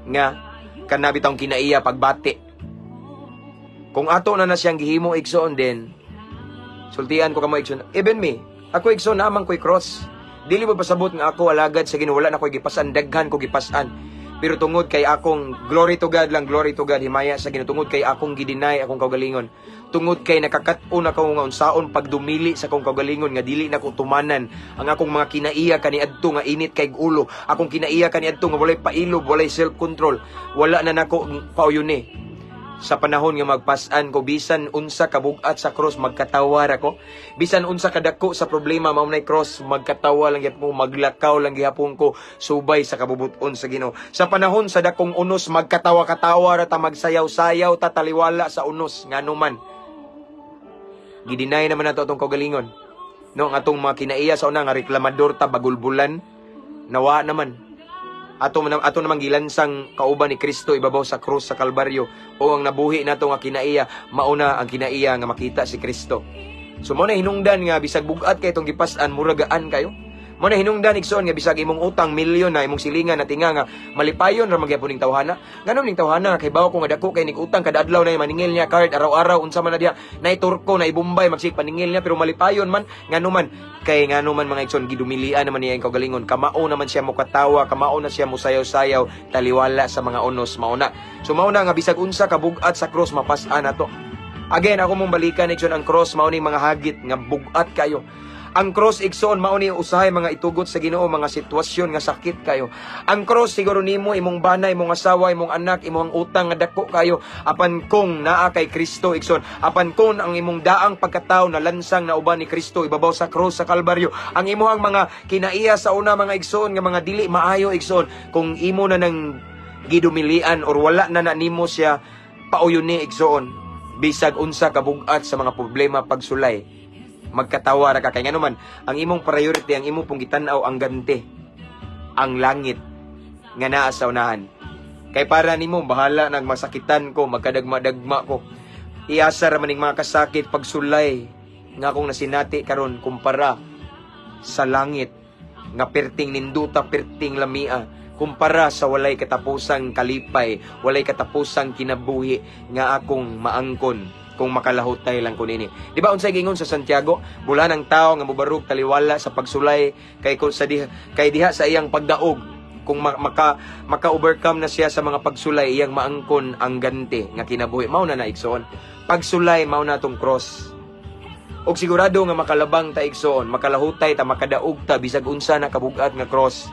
nga kana bitawng kinaiya, pagbati. Kung ato na na siyang gihimo, igsoon, din sultian ko kamo, igsoon. Even me, ako, igsoon, naman ko'y cross. Dili mo pasabot nga ako alagad sa Ginoo, wala na ko'y gipasan, daghan ko gipasan. Pero tungod kay akong, glory to God lang, glory to God, himaya sa Ginoo, tungod kay akong gi-deny akong kaugalingon. Tungod kay nakakat-on ako nga unsaon pagdumili sa akong kaugalingon nga dili na ko tumanan ang akong mga kinaiya kaniadto nga init kay ulo, akong kinaiya kaniadto nga walay pailob, walay self-control, wala na nako pauyuni. Sa panahon nga magpas-an ko, bisan unsa kabugat sa cross, magkatawa ra ko. Bisan unsa kadako sa problema, mao nay cross, magkatawa lang gihapon ko, maglakaw lang gihapon ko subay sa kabubut-on sa Ginoo. Sa panahon sa dakong unos, magkatawa-katawa ra ta, magsayaw-sayaw ta taliwala sa unos, ngano man gi-deny naman nato atong kaugalingon, no? Ang atong mga kinaiya sa una nga reklamador ta, bagulbulan, nawa naman ato namang gilansang kauban ni Kristo ibabaw sa krus sa Kalbaryo, o ang nabuhi nato nga kinaiya, mauna ang kinaiya nga makita si Kristo. So mo na hinungdan nga bisag bugat kay itong gipas-an, muragaan kayo. Mo na hinungdan, igsoon, nga bisag imong utang milyon na, imong silingan na tinga nga malipayon ra magyapon ning tawhana. Ngano ning tawhana kay bawo ko nga dako kay ning utang, kada adlaw na maningil niya card, araw-araw unsa man na diha, nay turko na ibumbay magsig paningil niya, pero malipayon man. Ngano man? Kay ngano man, mga igsoon, gidumilian naman niya ang kaugalingon. Kamao naman siya mokatawa, kamao na siya musayaw-sayaw taliwala sa mga unos, mao na. So mao na nga bisag unsa kabugat sa cross, mapas-an nato. Again, ako mong balikan, igsoon, ang cross mao ning mga hagit nga bugat kayo. Ang cross, igsoon, mao ni usahay mga itugot sa Ginoo, mga sitwasyon nga sakit kayo. Ang cross siguro nimo imong bana, imong asawa, imong anak, imong utang nga dako kayo, apan kung naa kay Kristo, igsoon, apan kung ang imong daang pagkatao na lansang na uban ni Kristo ibabaw sa cross sa Kalbaryo, ang imong mga kinaiya sa una, mga igsoon, nga mga dili maayo, igsoon, kung imo na nang gidumilian or wala na na nimo siya pauyon ni, igsoon, bisag unsa kabugat sa mga problema, pagsulay, magkatawa ra ka kay ngano man ang imong priority, ang imong pong gitan-aw ang ganti, ang langit nga naa sa unahan. Kay para nimo, bahala nag masakitan ko, magkadagma-dagma ko, iasa ra maning mga kasakit, pagsulay nga akong nasinati karon kumpara sa langit nga perting ninduta, perting lamia, kumpara sa walay katapusang kalipay, walay katapusang kinabuhi nga akong maangkon kung makalahutay lang ko nini. Di ba unsay gingon sa Santiago? Bulahan ang tao nga mobarog taliwala sa pagsulay kay kung sa diha, kay diha sa iyang pagdaog, kung maka overcome na siya sa mga pagsulay, iyang maangkon ang ganti nga kinabuhi. Mao na na, igsoon. Pagsulay mao na tong cross. Og sigurado nga makalabang ta, igsoon, makalahutay ta, makadaog ta bisag unsa na kabugat nga cross.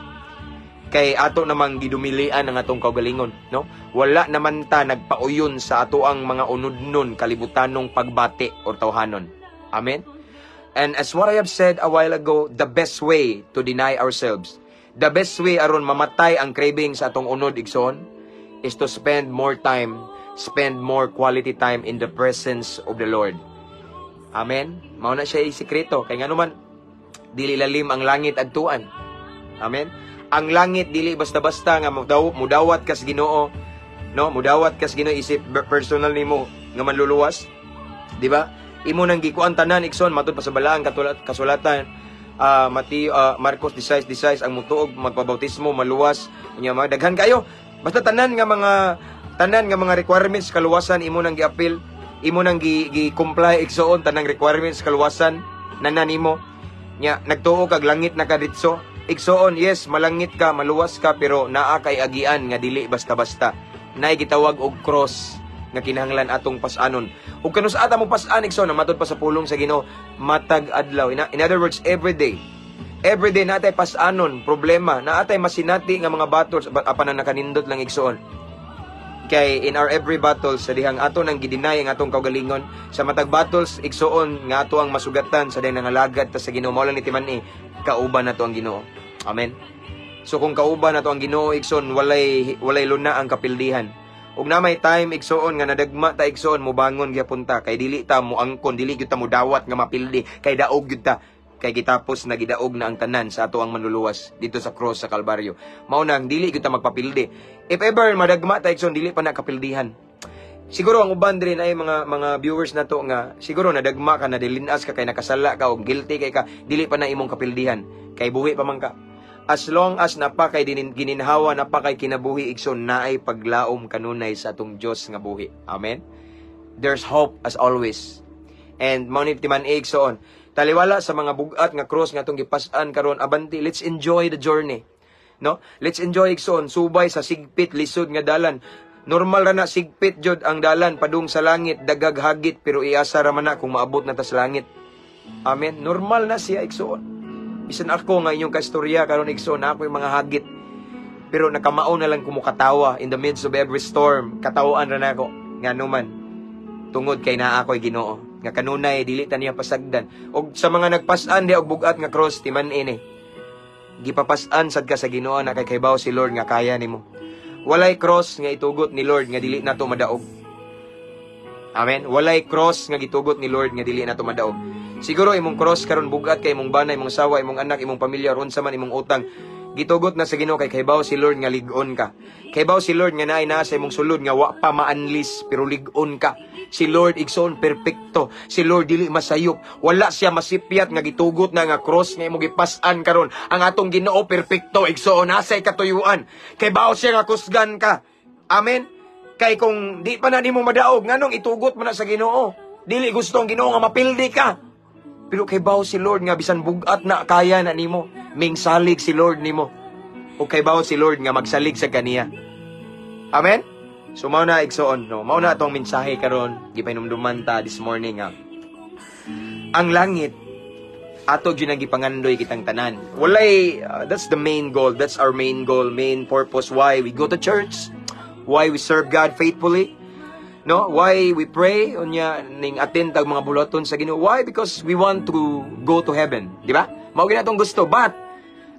Kay ato namang gidumilian ang atong kaugalingon, no? Wala naman ta nagpauyon sa ato ang mga unudnon kalibutanong pagbati or tawhanon. Amen. And as what I have said a while ago, the best way to deny ourselves, the best way aron mamatay ang craving sa atong unod, igsoon, is to spend more time, spend more quality time in the presence of the Lord. Amen. Mao na siya sikreto kay ngano man dili lalim ang langit adtuan. Amen. Ang langit dili basta-basta nga mudawat kas Ginoo, no? Mudawat kas Ginoo isip personal nimo nga manluluwas. Di ba? Imo nang gikuan tanan, igsoon, matud pa sa balaang kasulatan, Mateo, Marcos 16:16, ang mutuog magpabautismo maluwas. Unya mga daghan kayo. Basta tanan nga mga requirements kaluwasan imo nang giapil, imo nang gi comply, igsoon, tanang requirements kaluwasan nana nimo. Nya nagtuo kag langit na ka ditso. Igsoon, yes, malangit ka, maluwas ka, pero naa kay agian nga dili basta-basta. Naay gitawag og cross nga kinahanglan atong pas-anon. Ug kanus ata mo pas-an, igsoon, matud pa sa pulong sa Ginoo, matag adlaw. In other words, every day. Every day natay pas-anon, problema, naatay masinati nga mga battles, apan ang nakanindot lang, igsoon, kay in our every battle, sa dihang ato nang gideny ang atong kaugalingon, sa matag battles, igsoon, nga ato ang masugatan, sa dihang nangalagad ta sa Ginoo, mao lang ni timan-i, kauban nato ang Ginoo. Amen. So kung kauban nato ang Ginoo, igsoon, walay luna ang kapildihan. Ug na may time, igsoon, nga nadagma ta, igsoon, mobangon gyapon ta kay dili ta moangkon, dili gyud ta modawat nga mapildi kay daog gyud ta kay gitapos na, gidaog na ang tanan sa ato ang manluluwas dito sa cross sa Kalbaryo. Mao nang dili gyud ta magpapildi. If ever madagma ta, igsoon, dili pa na kapildihan. Siguro ang uban diri ay mga viewers nato nga siguro nadagma ka, nadilinas ka kay nakasala ka o guilty kay ka, dili pa na imong kapildihan kay buhi pa man ka. As long as napa kay gininhawa, napa kay kinabuhi, igsoon, naay paglaom kanunay sa atong Dios nga buhi. Amen. There's hope as always. And mao ni timan-i, igsoon. Taliwala sa mga bugat nga cross nga atong gipas-an karon, abanti, let's enjoy the journey. No? Let's enjoy, igsoon, subay sa sigpit lisod nga dalan. Normal ra na sigpit jud ang dalan padung sa langit, dagag hagit, pero iasa ra man na kung maabot na ta sa langit. Amen. Normal na siya, igsoon. Bisan ako nga inyong kastorya karon, igsoon, na ako yung mga hagit. Pero nakamao na lang kumukatawa in the midst of every storm. Katawaan ra nako ngano man tungod kay naa ako'y Ginoo nga kanunay dili ta niya pasagdan. Og sa mga nagpas-an di og bugat nga cross, timan-i ni. Gipapas-an sad ka sa Ginoo na kay kaybaw si Lord nga kaya nimo. Walay cross nga itugot ni Lord nga dili nato madaog. Amen. Walay cross nga gitugot ni Lord nga dili nato madaog. Siguro imong cross karon bugat kay imong bana, imong sawa, imong anak, imong pamilya, or unsa man imong utang. Gitugot na sa Ginoo kay kaybaw si Lord nga lig-on ka. Kaybaw si Lord nga naay naa sa imong sulod nga wa pa maanlis, pero lig-on ka. Si Lord, igsoon, perpekto. Si Lord dili masayop. Wala siya masipyat nga gitugot na nga cross nga imong gipas-an karon. Ang atong Ginoo perpekto, igsoon, nasay katuyuan. Kaybaw siya nga kusgan ka. Amen. Kay kung di pa na nimo madaog, nganong itugot mo na sa Ginoo? Dili gusto ang Ginoo nga mapildi ka. Pero kay baw si Lord nga bisan bugat na kaya na nimo, ming salig si Lord nimo. O kay baw si Lord nga magsalig sa kaniya. Amen? So mao na, igsoon, no. Mao na atong mensahe karon, gipahinumduman ta this morning nga ang langit Ato gyud ang gipangandoy kitang tanan. Walay that's the main goal. That's our main goal, main purpose why we go to church, why we serve God faithfully. No? Why we pray unya ning attend tag mga buluhaton sa Ginoo? Why? Because we want to go to heaven, di ba? Mao gyud atong gusto, but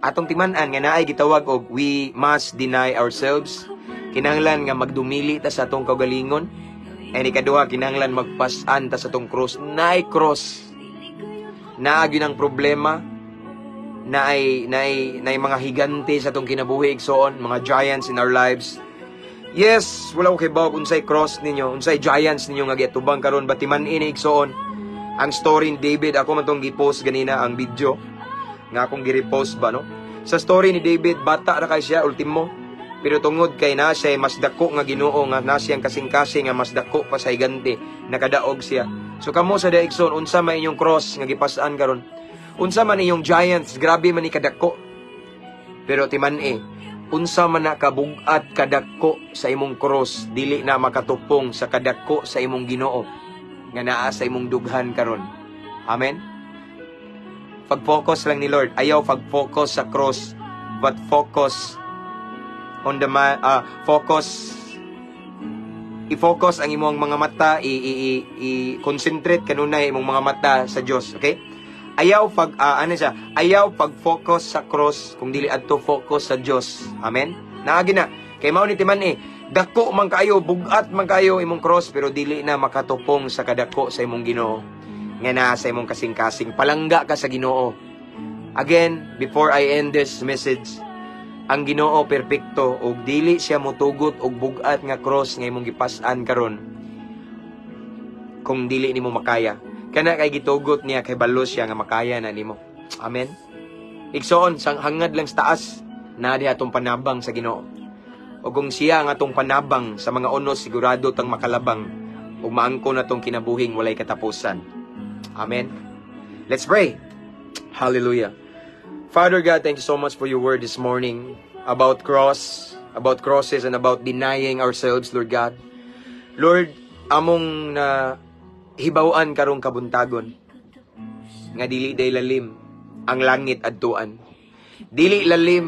atong timan-an nga naay gitawag og we must deny ourselves. Kinahanglan nga magdumili ta sa atong kaugalingon. And ikaduha, kinahanglan magpas-an ta sa atong cross. Naay cross. Naa gyud ang problema, naay mga higante sa atong kinabuhi, igsoon, mga giants in our lives. Yes, wala ko kibaw kung unsay cross ninyo, unsay giants ninyo nga giatubang karon, but timan-i ni, igsoon, ang story ni David. Ako man tong gipost ganina ang video nga akong gi-repost ba, no? Sa story ni David, bata ra kay siya ultimo. Pero tungod kay na siya mas dako nga Ginoo, nga na siyang kasing-kasing nga mas dako pa sa higante, nakadaog siya. So kamo sa diha, igsoon, unsa man inyong cross nga gipas-an karon? Unsa man inyong giants, grabe man ni kadako. Pero timan-i, unsa man na kabugat kadako sa imong cross, dili na makatupong sa kadako sa imong Ginoo nga naa sa imong dughan karon. Amen. Pag-focus lang ni Lord, ayaw pag-focus sa cross, but focus on the ma- focus i-focus ang imong mga mata, i-concentrate kanunay imong mga mata sa Dios, okay? Ayaw pag ano siya, ayaw pag-focus sa cross kung dili adto focus sa Dios. Amen. Naagi na kay mao ni timan-i, dako man kaayo, bugat man kaayo imong cross, pero dili na makatupong sa kadako sa imong Ginoo nga naa sa imong kasing-kasing. Palangga ka sa Ginoo. Again, before I end this message, ang Ginoo perpekto ug dili siya motugot og bugat nga cross nga imong gipas-an karon kung dili nimo makaya. Kana kay gitugot niya kay balo siya nga makaya na nimo. Amen. Igsoon, sang hangad lang sa taas na diha atong panabang sa Ginoo. O kung siya ang atong panabang sa mga unos, sigurado tang makalabang ug maangkon atong kinabuhing walay katapusan. Amen. Let's pray. Hallelujah. Father God, thank you so much for your word this morning about cross, about crosses and about denying ourselves, Lord God. Lord, among na hibaw-an karong kabuntagon nga dili day lalim ang langit adtuan. Dili lalim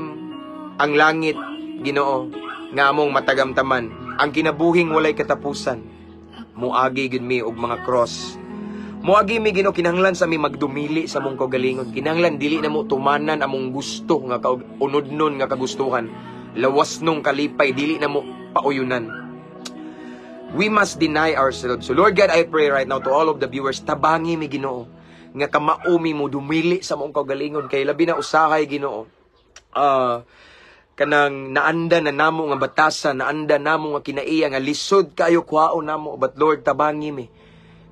ang langit, Ginoo, nga among matagamtaman. Ang kinabuhing walay katapusan. Muagi gyud mi og mga cross. Muagi mi, Ginoo, kinahanglan sa mi magdumili sa among kaugalingon. Kinahanglan dili na mo tumanan among gusto nga unodnon nga kagustuhan. Lawas nung kalipay dili na mo pauyunan. We must deny ourselves. So Lord God, I pray right now to all of the viewers, tabangi mi, Ginoo, nga kamao mi mo dumili sa among kaugalingon kay labi na usahay, Ginoo. Kanang naanda na namo nga batasan, naanda namo nga kinaiya nga lisod kayo kwaon namo, but Lord, tabangi mi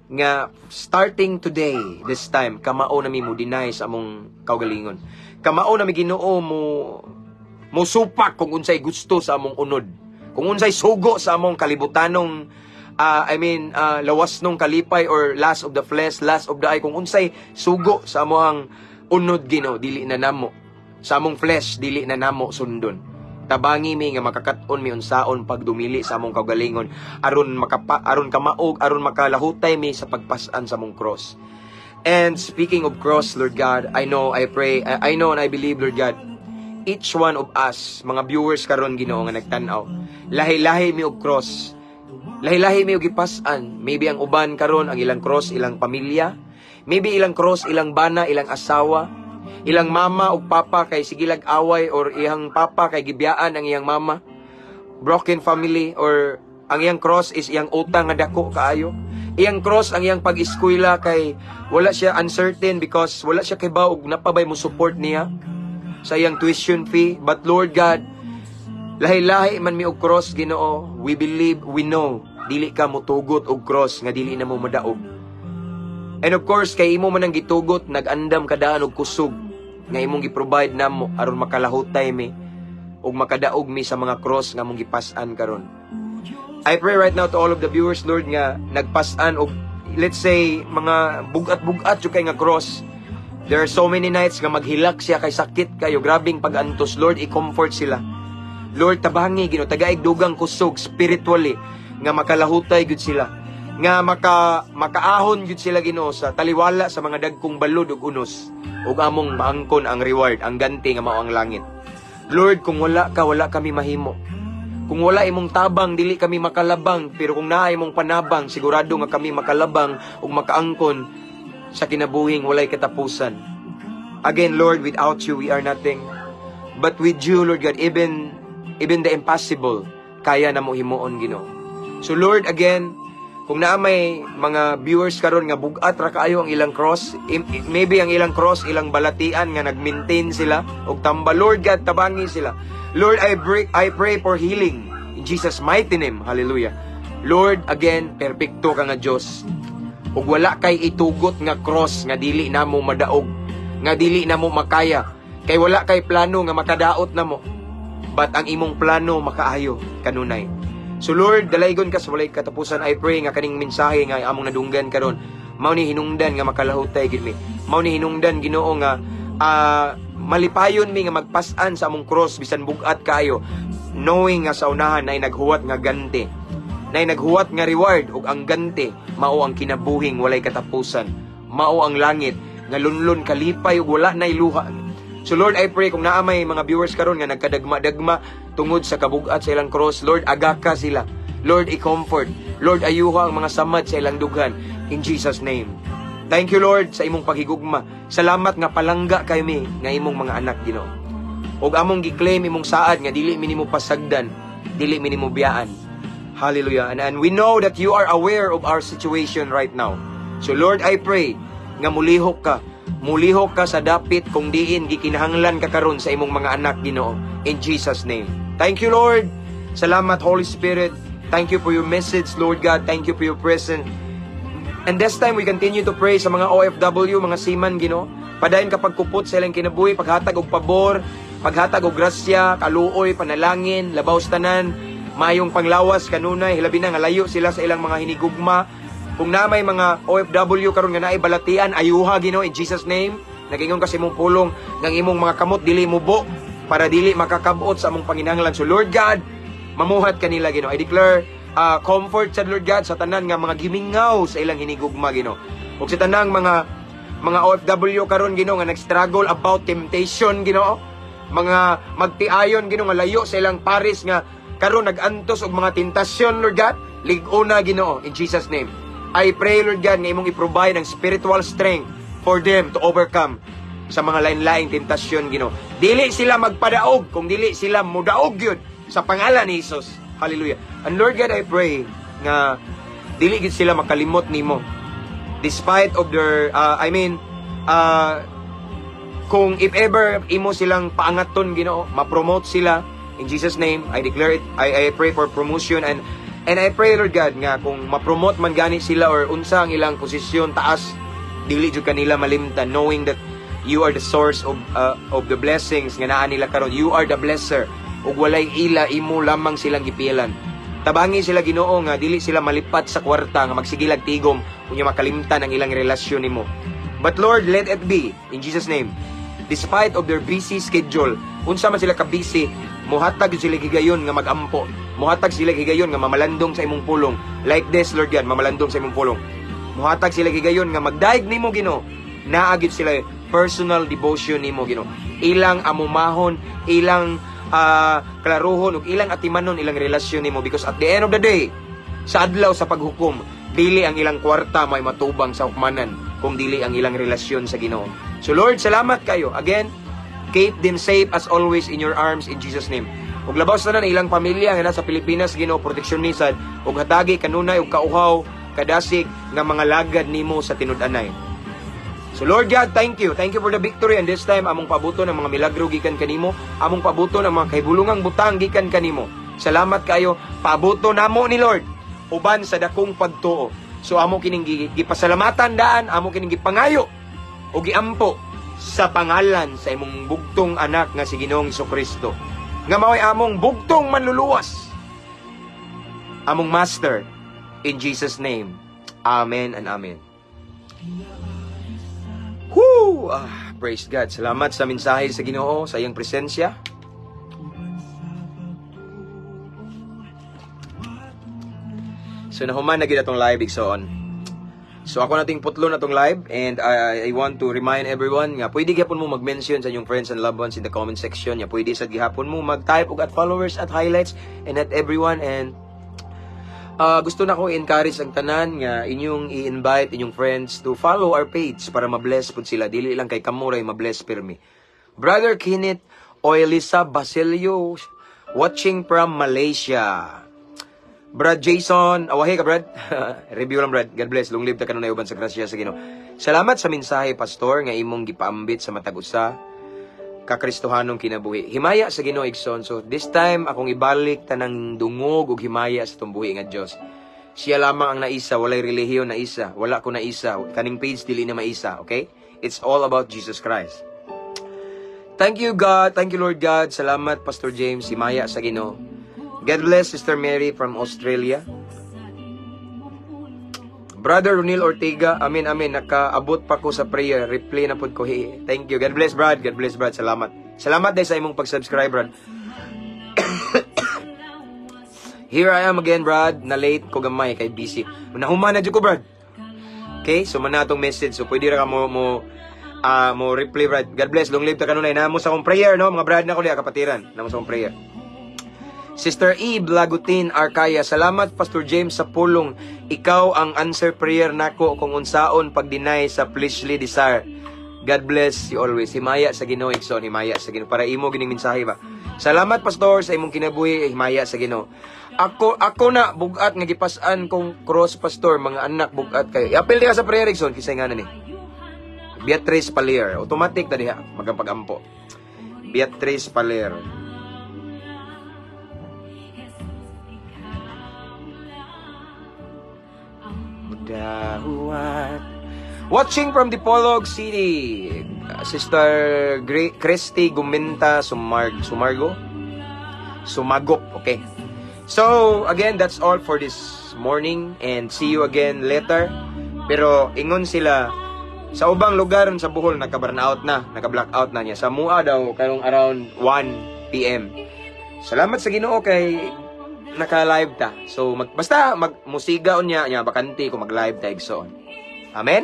nga starting today, this time, kamao na mi mo deny sa among kaugalingon. Kamao na mi, Ginoo, mo mo supak kung unsay gusto sa among unod. Kung unsay sugo sa among kalibutanong I mean lawas nung kalipay or lust of the flesh, lust of the eye, kung unsay sugo sa among unod, Ginoo, dili na namo. Sa among flesh, dili na namo sundon. Tabangi mi nga makakat-on mi unsaon pagdumili sa among kaugalingon aron makapa aron kamaog, aron makalahutay mi sa pagpas-an sa among cross. And speaking of cross, Lord God, I know, I pray, I know and I believe, Lord God, each one of us, mga viewers karon, Ginoo, nga nagtan-aw, lahi-lahi mi og cross. Lahi-lahi mi og gipas-an. Maybe ang uban karon ang ilang cross ilang pamilya, maybe ilang cross ilang bana, ilang asawa, ilang mama ug papa kay sige lag away or iyang papa kay gibiyaan ang iyang mama. Broken family, or ang iyang cross is iyang utang nga dako kaayo. Iyang cross ang iyang pag-eskwela kay wala siya uncertain because wala siya kibaw og napabay mo support niya sa iyang tuition fee. But Lord God, lahi-lahi man mi og cross, Ginoo. We believe, we know, dili ka motugot og cross nga dili na mo madaog. And of course, kay imo man ang gitugot, nag-andam ka daan og kusog nga imong gi-provide namo aron makalahutay mi ug makadaog mi sa mga cross nga among gipas-an karon. I pray right now to all of the viewers, Lord, nga nagpas-an og let's say mga bugat-bugat jud kay nga cross. There are so many nights nga maghilak siya kay sakit kayo, grabing pag-antos. Lord, i-comfort sila. Lord, tabangi, Ginoo, tagaig dugang kusog spiritually nga makalahutay gud sila. Nga makaahon gyud sila, Ginoo, sa taliwala sa mga dagkong balod ug unos ug among maangkon ang reward, ang ganti nga mao ang langit. Lord, kung wala ka, wala kami mahimo. Kung wala imong tabang, dili kami makalabang, pero kung naa imong panabang, sigurado nga kami makalabang ug makaangkon sa kinabuhing walay katapusan. Again, Lord, without you, we are nothing. But with you, Lord God, even the impossible, kaya namo himuon, Ginoo. So Lord, again, kung naa may mga viewers karon nga bugat ra kaayo ang ilang cross, maybe ang ilang cross, ilang balatian nga nag-maintain sila og tamba, Lord God, tabangi sila. Lord, I pray for healing in Jesus' mighty name. Hallelujah. Lord, again, perpekto ka nga Dios. Ug wala kay itugot nga cross nga dili namo madaog, nga dili namo makaya. Kay wala kay plano nga makadaot namo. But ang imong plano makaayo kanunay. So Lord, dalaygon ka sa walay katapusan. I pray nga kaning mensahe nga among nadunggan karon, mao ni hinungdan nga makalahutay gid mi. Mao ni hinungdan, Ginoo, nga malipayon mi nga magpas-an sa among cross bisan bug-at kaayo, knowing nga sa unahan ay naghuwat nga ganti. Nay naghuwat nga reward, ug ang ganti mao ang kinabuhing walay katapusan. Mao ang langit nga lunlun kalipay ug wala nay luha. So Lord, I pray kung naa may mga viewers karon nga nagkadagma-dagma tungod sa kabugat sa ilang cross, Lord, agaka sila. Lord, i-comfort. Lord, ayuha ang mga samad sa ilang dughan. In Jesus' name. Thank you, Lord, sa imong paghigugma. Salamat nga palangga kay mi nga imong mga anak, Ginoo. Ug among gi-claim imong saad nga dili mi nimo pasagdan, dili mi nimo biyaan. Hallelujah. And we know that you are aware of our situation right now. So Lord, I pray nga mulihok ka. Mulihok ka sa dapit kung diin gikinahanglan ka karon sa imong mga anak, Ginoo. In Jesus' name. Thank you, Lord. Salamat, Holy Spirit. Thank you for your message, Lord God. Thank you for your presence. And this time, we continue to pray sa mga OFW, mga seaman, Ginoo. Padayon ka pagkupot sa ilang kinabuhi, paghatag og pabor, paghatag og grasya, kaluoy, panalangin, labaw sa tanan, mayong panglawas kanunay, hilabi na nga layo sila sa ilang mga hinigugma. Kung na may mga OFW karon nga naay balatian, ayuha, Ginoo, in Jesus' name. Nagingon kasi imong pulong ng imong mga kamot dili mubo para dili makakabot sa among panginahanglan. So Lord God, mamuhat kanila, Ginoo. I declare comfort sa Lord God sa tanan nga mga gimingaw sa ilang hinigugma, Ginoo. Ug sa tanang mga OFW karon, Ginoo, nga nag-struggle about temptation, Ginoo. Mga magtiayon, Ginoo, nga layo sa ilang paris nga karon nag-antos og mga tentasyon, Lord God, lig-ona, Ginoo, in Jesus' name. I pray, Lord God, nga imong i-provide ang spiritual strength for them to overcome sa mga lain-laing tentasyon, Ginoo. Dili sila magpadaog kung dili sila mudaog yun sa pangalan ni Jesus. Hallelujah. And Lord God, I pray nga dili gid sila makalimot nimo. Despite of their, I mean, kung if ever imo silang paangaton, Ginoo, ma-promote sila in Jesus' name. I declare it. I pray for promotion and I pray, Lord God, nga kung ma-promote man gani sila or unsa ang ilang posisyon taas, dili jud kanila malimtan, knowing that you are the source of the blessings nga naa nila karon. You are the blesser ug walay ila, imo lamang silang gipilan. Tabangi sila, Ginoo, nga dili sila malipat sa kwarta nga magsigilag tigom unya makalimtan ang ilang relasyon nimo. But Lord, let it be in Jesus' name. Despite of their busy schedule, unsa man sila ka busy, muhatag gyud sila higayon nga magampo. Muhatag sila higayon nga mamalandong sa imong pulong. Like this, Lord God, mamalandong sa imong pulong. Muhatag sila higayon nga magdaig nimo, Ginoo. Naa gyud sila personal devotion nimo, Ginoo. Ilang amumahon, ilang klaruhon ug ilang atimanon ilang relasyon nimo, because at the end of the day, sa adlaw sa paghukom, dili ang ilang kwarta may matubang sa hukmanan kung dili ang ilang relasyon sa Ginoo. So Lord, salamat kayo. Again, keep them safe as always in your arms in Jesus' name. Ug labaw sa tanan, ilang pamilya nga nasa Pilipinas, Ginoo, proteksyon ni sad ug hatagi kanunay og kauhaw, kadasig nga mga lagad nimo sa tinud-anay. So Lord God, thank you. Thank you for the victory, and this time among pabuton ang mga milagro gikan kanimo, among pabuton ang mga kahibulungang butang gikan kanimo. Salamat kayo. Pabuto namo ni Lord uban sa dakong pagtuo. So amo kining gipasalamatan daan, amo kining gipangayo o giampo sa pangalan sa imong bugtong anak nga si Ginoong Kristo, nga mao'y among bugtong manluluwas, among master, in Jesus' name. Amen and amen. Woo! Ah, praise God. Salamat sa mensahe sa Ginoo, sa iyang presensya. So nahuman na gyud atong live, igsoon. So ako nating putlo na tong live and I want to remind everyone nga pwede gihapon mo mag-mention sa inyong friends and loved ones in the comment section. Nga pwede sad gihapon mo mag-type og @followers, @highlights and @everyone and gusto na ko i-encourage ang tanan nga inyong i-invite inyong friends to follow our page para ma-bless pud sila. Dili lang kay kamo ray ma-bless pirmi. Brother Kenneth Oelisa Basilio, watching from Malaysia. Brad Jason, awahi ka, Brad. Review lang, Brad. God bless. Long live ta kanunay uban sa grasya sa Ginoo. Salamat sa mensahe, Pastor, nga imong gipaambit sa matag usa ka Kristohanong kinabuhi. Himaya sa Ginoo, igsoon. So this time akong ibalik tanang dungog ug himaya sa tumbuhi nga Dios. Siya lamang ang naisa, walay relihiyon na isa, wala ko naisa, kaning page dili na maisa, okay? It's all about Jesus Christ. Thank you, God, thank you, Lord God. Salamat, Pastor James, himaya sa Ginoo. God bless Sister Mary from Australia. Brother Ronil Ortega, amin amin, nakaabot pa ko sa prayer, reply na pud ko. Hey, thank you. God bless, Brad. God bless, Brad. Salamat. Salamat dahil sa imong pag-subscribe, Brad. Here I am again, Brad. Na late ko gamay kay busy. Nahuman na jud ko, Brad. Okay, so man na atong message. So pwede ra ka mo reply, Brad. God bless. Long live ta kanunay. Namo sa akong prayer, no? Mga brad na ko diha kapatiran. Namo sa akong prayer. Sister Eve Lagutin Arcaya, salamat, Pastor James, sa pulong. Ikaw ang answer prayer nako kung unsaon pag-deny sa fleshly desire. God bless you always. Himaya sa Ginoo, igsoon, himaya sa Ginoo. Para imo gining mensahe ba. Salamat, Pastor, sa imong kinabuhi, himaya sa Ginoo. Ako na bugat nga gipas-an kong cross, Pastor, mga anak bugat kayo. Iapil diha sa prayer, igsoon, kisay nga na ni. Beatrice Palier, automatic na diha magapagampo. Beatrice Palier. Dahuat. Watching from Dipolog City, Sister Christy Guminta Sumargo? Sumagop, okay. So, again, that's all for this morning and see you again later. Pero, ingon sila, sa ubang lugar sa Bohol, nagka-burnout na, nagka-blackout na niya. Sa Mua daw, karong around 1 p.m. Salamat sa Ginoo kay naka-live ta. So, basta magmusiga niya, niya, bakante kung mag-live ta, igsoon. Amen?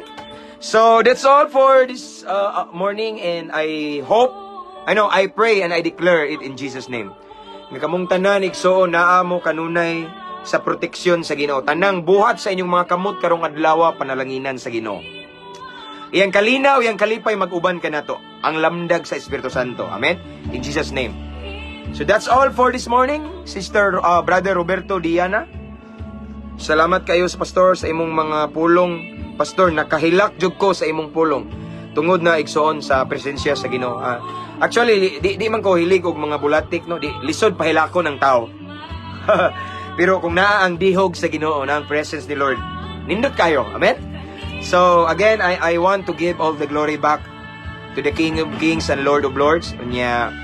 So, that's all for this morning and I hope, I know, I pray and I declare it in Jesus' name. Nga kamong tanan, igsoon, naa mo kanunay sa proteksyon sa Ginoo. Tanang buhat sa inyong mga kamot karong adlaw, panalanginan sa Ginoo. Iyang kalinaw, iyang kalipay mag-uban kanato. Ang lamdag sa Espiritu Santo. Amen? In Jesus' name. So that's all for this morning, Sister, Brother Roberto Diana. Salamat kayo sa pastor sa imong mga pulong. Pastor, nakahilak jud ko sa imong pulong. Tungod na, igsoon, sa presensya sa Ginoo. Actually, di man ko hilig og mga bulatik, no? Di lisod pahilakon ng tao. Pero kung naa ang dihog sa Ginoo, na ang presence ni Lord, nindot kayo. Amen? So again, I want to give all the glory back to the King of Kings and Lord of Lords. Unya,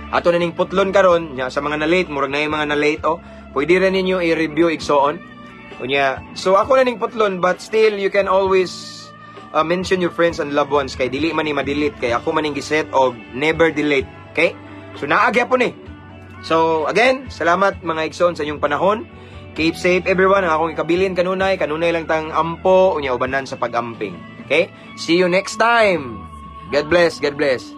ato na ning putlon karon nya sa mga na-late, murag na yung mga na-late oh. Pwede rin ninyo i-review, igsoon. Unya, so ako na ning putlon but still you can always mention your friends and loved ones kay dili man ni ma-delete kay ako man ning giset og never delete. Okay? So naa gyapon ni. So again, salamat, mga igsoon, sa inyong panahon. Keep safe, everyone. Ang akong ikabilin kanunay, kanunay lang tang ampo unya ubanan sa pag-amping. Okay? See you next time. God bless, God bless.